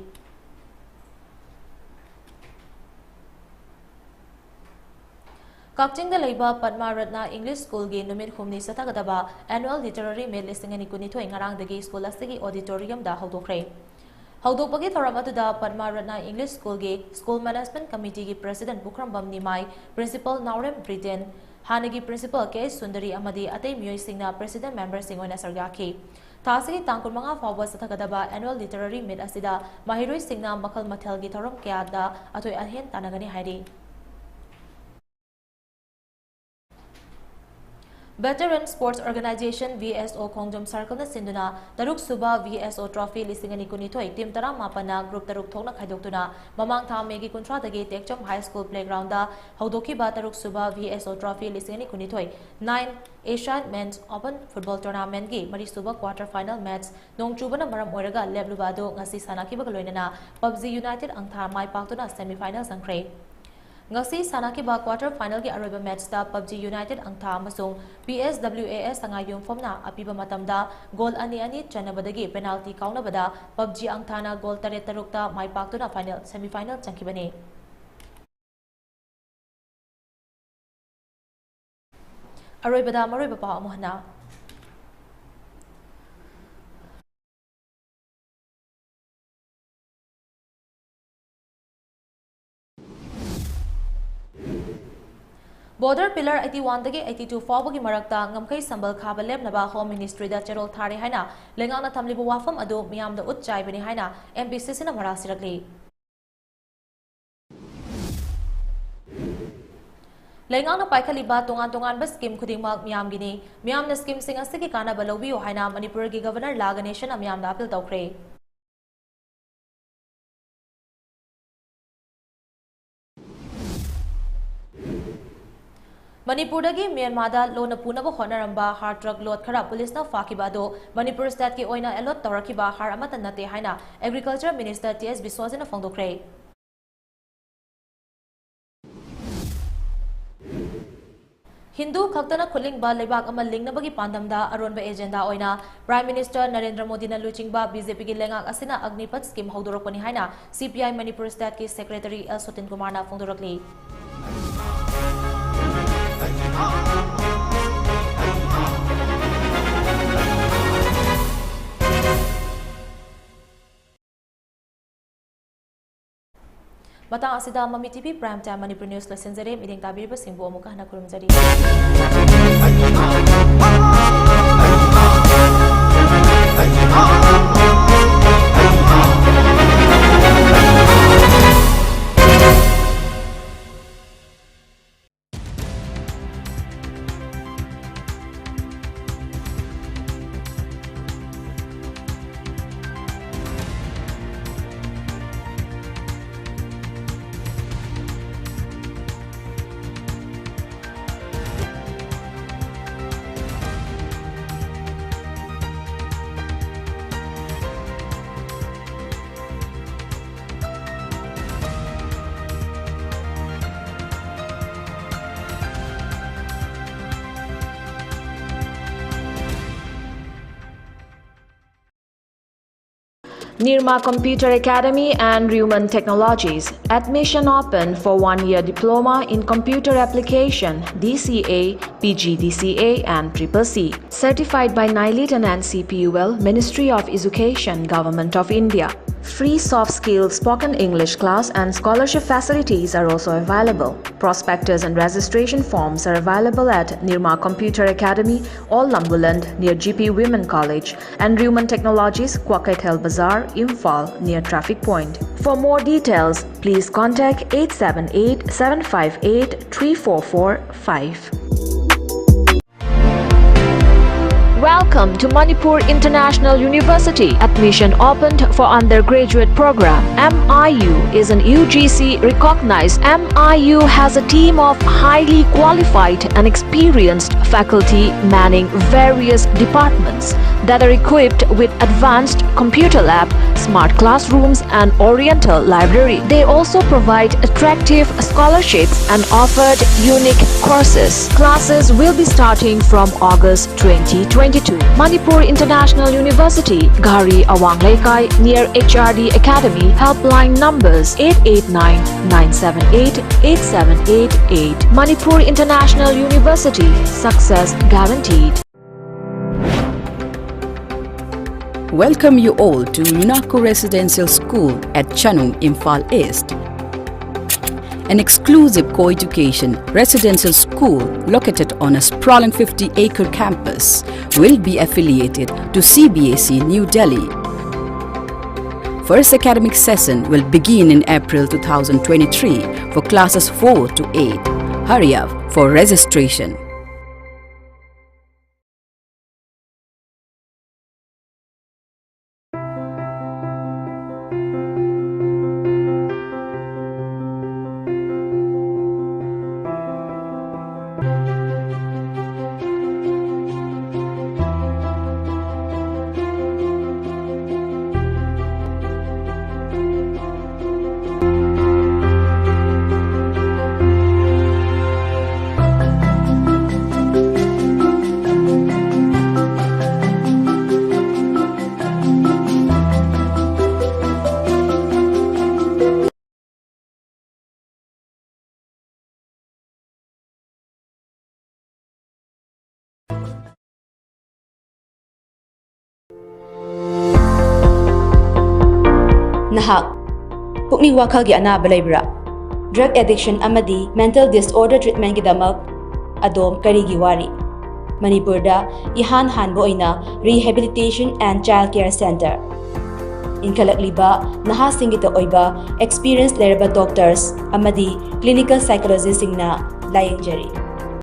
ꯀꯛꯆꯤꯡꯗ ꯂꯩꯕ ꯄꯗꯃ ꯔꯠꯅ English Schoolꯒꯤ ꯅꯨꯃꯤꯠ ꯍꯨꯝꯅꯤ ꯆꯠꯊꯒꯗꯕ Annual Literary Meet ꯂꯤꯁꯤꯡ ꯑꯅꯤ ꯀꯨꯟꯅꯤꯊꯣꯏ ꯉꯔꯥꯡꯗꯒꯤ school ꯑꯁꯤꯒꯤ auditoriumꯗ ꯍꯧꯗꯣꯛꯈ꯭ꯔꯦ꯫ ꯍꯧꯗꯣꯛꯄꯒꯤ ꯊꯧꯔꯝ ꯑꯗꯨꯗ Padma Ratna English Schoolꯒꯤ School Management Committeeꯒꯤ President ꯄꯨꯈ꯭ꯔꯝꯕꯝ ꯅꯤꯃꯥꯏ, Principal ꯅꯥꯎꯔꯦꯝ ꯕ꯭ꯔꯤꯇꯦꯟ, ꯍꯥꯟꯅꯒꯤ principal ꯀꯦ ꯑꯩꯆ ꯁꯨꯟꯗꯔꯤ ꯑꯃꯗꯤ ꯑꯇꯩ ꯃꯤꯑꯣꯏꯁꯤꯡꯅ president memberꯁꯤꯡ ꯑꯣꯏꯅ ꯁꯔꯨꯛ ꯌꯥꯈꯤ꯫ ꯊꯥ ꯑꯁꯤꯒꯤ ꯇꯥꯡ ꯀꯨꯟꯃꯉꯥ ꯐꯥꯎꯕ ꯆꯠꯊꯒꯗꯕ annual literary meet ꯑꯁꯤꯗ ꯃꯍꯩꯔꯣꯏꯁꯤꯡꯅ ꯃꯈꯜ ꯃꯊꯦꯜꯒꯤ ꯊꯧꯔꯝ ꯀꯌꯥꯗ ꯑꯊꯣꯏ ꯑꯍꯦꯟ ꯇꯥꯟꯅꯒꯅꯤ ꯍꯥꯏꯔꯤ꯫ Veteran Sports Organisation, V S O, ꯈꯣꯡꯖꯣꯝ circleꯅ ꯁꯤꯟꯗꯨꯅ ꯇꯔꯨꯛ ꯁꯨꯕ V S O Trophy ꯂꯤꯁꯤꯡ ꯑꯅꯤ ꯀꯨꯟꯅꯤꯊꯣꯏ team ꯇꯔꯥꯃꯥꯄꯟꯅ group ꯇꯔꯨꯛ ꯊꯣꯛꯅ ꯈꯥꯏꯗꯣꯛꯇꯨꯅ ꯃꯃꯥꯡ ꯊꯥ ꯃꯦꯒꯤ ꯀꯨꯟꯊ꯭ꯔꯥꯗꯒꯤ ꯇꯦꯛꯆꯝ High School playgroundꯗ ꯍꯧꯗꯣꯛꯈꯤꯕ ꯇꯔꯨꯛ ꯁꯨꯕ V S O Trophy ꯂꯤꯁꯤꯡ ꯑꯅꯤ ꯀꯨꯟꯅꯤꯊꯣꯏ nine Asian Men's Open Football Tournamentꯀꯤ ꯃꯔꯤꯁꯨꯕ quarter final match ꯅꯣꯡ ꯆꯨꯕꯅ ꯃꯔꯝ ꯑꯣꯏꯔꯒ ꯂꯦꯞꯂꯨꯕ ꯑꯗꯨ ꯉꯁꯤ ꯁꯥꯟꯅꯈꯤꯕꯒ ꯂꯣꯏꯅꯅ PUBG United ꯑꯪꯊꯥ ꯃꯥꯏ ꯄꯥꯛꯇꯨꯅ semi final ꯆꯪꯈ꯭ꯔꯦ꯫ ꯉꯁꯤ ꯁꯥꯟꯅꯈꯤꯕ quarter finalꯒꯤ ꯑꯔꯣꯏꯕ matchꯇ PUBG United ꯑꯪꯊꯥ ꯑꯃꯁꯨꯡ P S W A S ꯁꯉꯥꯏꯌꯨꯝꯐꯝꯅ ꯑꯄꯤꯕ ꯃꯇꯝꯗ goal ꯑꯅꯤ ꯑꯅꯤ ꯆꯟꯅꯕꯗꯒꯤ penalty ꯀꯥꯎꯅꯕꯗ PUBG ꯑꯪꯊꯥꯅ goal ꯇꯔꯦꯠ ꯇꯔꯨꯛꯇ ꯃꯥꯏ ꯄꯥꯛꯇꯨꯅ final, semi final ꯆꯪꯈꯤꯕꯅꯤ꯫ ꯑꯔꯣꯏꯕꯗ ꯃꯔꯨꯑꯣꯏꯕ ꯄꯥꯎ ꯑꯃꯨꯛ ꯍꯟꯅ꯫ Border pillar eighty oneꯗꯒꯤ eighty two ꯐꯥꯎꯕꯒꯤ ꯃꯔꯛꯇ ꯉꯝꯈꯩ ꯁꯝꯕꯜ ꯈꯥꯕ ꯂꯦꯞꯅꯕ Home Ministryꯗ ꯆꯦꯔꯣꯜ ꯊꯥꯔꯦ ꯍꯥꯏꯅ ꯂꯩꯉꯥꯛꯅ ꯊꯝꯂꯤꯕ ꯋꯥꯐꯝ ꯑꯗꯨ ꯃꯤꯌꯥꯝꯗ ꯎꯠ ꯆꯥꯏꯕꯅꯤ ꯍꯥꯏꯅ M P C Cꯅ ꯃꯔꯥꯜ ꯁꯤꯔꯛꯂꯤ꯫ ꯂꯩꯉꯥꯛꯅ ꯄꯥꯏꯈꯠꯂꯤꯕ ꯇꯣꯉꯥꯟ ꯇꯣꯉꯥꯟꯕ scheme ꯈꯨꯗꯤꯡꯃꯛ ꯃꯤꯌꯥꯝꯒꯤꯅꯤ꯫ ꯃꯤꯌꯥꯝꯅ schemeꯁꯤꯡ ꯑꯁꯤꯒꯤ ꯀꯥꯟꯅꯕ ꯂꯧꯕꯤꯌꯨ ꯍꯥꯏꯅ ꯃꯅꯤꯄꯨꯔꯒꯤ Governor ꯂꯥ ꯒꯅꯦꯁꯟꯅ ꯃꯤꯌꯥꯝꯗ appeal ꯇꯧꯈ꯭ꯔꯦ꯫ ꯃꯅꯤꯄꯨꯔꯗꯒꯤ ꯃ꯭ꯌꯥꯟꯃꯥꯔꯗ ꯂꯣꯟꯅ ꯄꯨꯅꯕ ꯍꯣꯠꯅꯔꯝꯕ ꯍꯥꯔ truck load ꯈꯔ ꯄꯨꯂꯤꯁꯅ ꯐꯥꯈꯤꯕ ꯑꯗꯨ ꯃꯅꯤꯄꯨꯔ stateꯀꯤ ꯑꯣꯏꯅ allot ꯇꯧꯔꯛꯈꯤꯕ ꯍꯥꯔ ꯑꯃꯠꯇ ꯅꯠꯇꯦ ꯍꯥꯏꯅ Agriculture Minister T S ꯕꯤꯁ꯭ꯋꯖꯤꯠꯅ ꯐꯣꯡꯗꯣꯛꯈ꯭ꯔꯦ꯫ Hindu ꯈꯛꯇꯅ ꯈꯨꯠꯂꯤꯡꯕ ꯂꯩꯕꯥꯛ ꯑꯃ ꯂꯤꯡꯅꯕꯒꯤ ꯄꯥꯟꯗꯝꯗ ꯑꯔꯣꯟꯕ agenda ꯑꯣꯏꯅ Prime Minister ꯅꯔꯦꯟꯗ꯭ꯔ ꯃꯣꯗꯤꯅ ꯂꯨꯆꯤꯡꯕ BJPꯒꯤ ꯂꯩꯉꯥꯛ ꯑꯁꯤꯅ ꯑꯒꯅꯤꯄꯊ scheme ꯍꯧꯗꯣꯔꯛꯄꯅꯤ ꯍꯥꯏꯅ CPI ꯃꯅꯤꯄꯨꯔ stateꯀꯤ secretary L ꯁꯣꯇꯤꯟ ꯀꯨꯃꯥꯔꯅ ꯐꯣꯡꯗꯣꯔꯛꯂꯤ꯫ ꯃꯇꯥꯡ ꯑꯁꯤꯗ ꯃꯃꯤ TV Prime Time Manipur news ꯂꯣꯏꯁꯤꯟꯖꯔꯦ꯫ ꯃꯤꯠꯌꯦꯡ ꯇꯥꯕꯤꯔꯤꯕꯁꯤꯡꯕꯨ ꯑꯃꯨꯛꯀ ꯍꯟꯅ ꯈꯨꯔꯨꯝꯖꯔꯤ꯫ Nirma Computer Academy and Ruman Technologies. Admission open for one-year diploma in computer application, D C A, P G D C A and triple C. Certified by NIELIT and N C P U L, Ministry of Education, Government of India. Free soft skills spoken English class and scholarship facilities are also available. Prospectus and registration forms are available at Nirma Computer Academy, Old Lambuland, near G P Women College, and Ruman Technologies, Kwakeithel Bazaar, Imphal, near Traffic Point. For more details, please contact eight seven eight, seven five eight, three four four five. Welcome to Manipur International University. Admission opened for undergraduate program. M I U is an U G C recognized. M I U has a team of highly qualified and experienced faculty manning various departments that are equipped with advanced computer lab, smart classrooms, and oriental library. They also provide attractive scholarships and offered unique courses. Classes will be starting from August twenty twenty-two. Manipur International University, Ghari Awang Leikai, near H R D Academy. Helpline numbers eight eight nine, nine seven eight, eight seven eight eight. Manipur International University, success guaranteed. Welcome you all to UNACO Residential School at Chanung, Imphal East. An exclusive co-education residential school located on a sprawling fifty-acre campus will be affiliated to C B S E New Delhi. First academic session will begin in April two thousand twenty-three for classes four to eight. Hurry up for registration. ꯅꯍꯥꯛ ꯄꯨꯛꯅꯤꯡ ꯋꯥꯈꯜꯒꯤ ꯑꯅꯥꯕ ꯂꯩꯕ꯭ꯔꯥ? Drug addiction ꯑꯃꯗꯤ mental disorder treatmentꯒꯤꯗꯃꯛ ꯑꯗꯣꯝ ꯀꯔꯤꯒꯤ ꯋꯥꯔꯤ? ꯃꯅꯤꯄꯨꯔꯗ ꯏꯍꯥꯟ ꯍꯥꯟꯕ ꯑꯣꯏꯅ Rehabilitation and Child Care Centre ꯏꯟꯈꯠꯂꯛꯂꯤꯕ ꯅꯍꯥꯁꯤꯡꯒꯤꯗ ꯑꯣꯏꯕ experience ꯂꯩꯔꯕ doctors ꯑꯃꯗꯤ clinical psychologistꯁꯤꯡꯅ ꯂꯥꯌꯦꯡꯖꯔꯤ꯫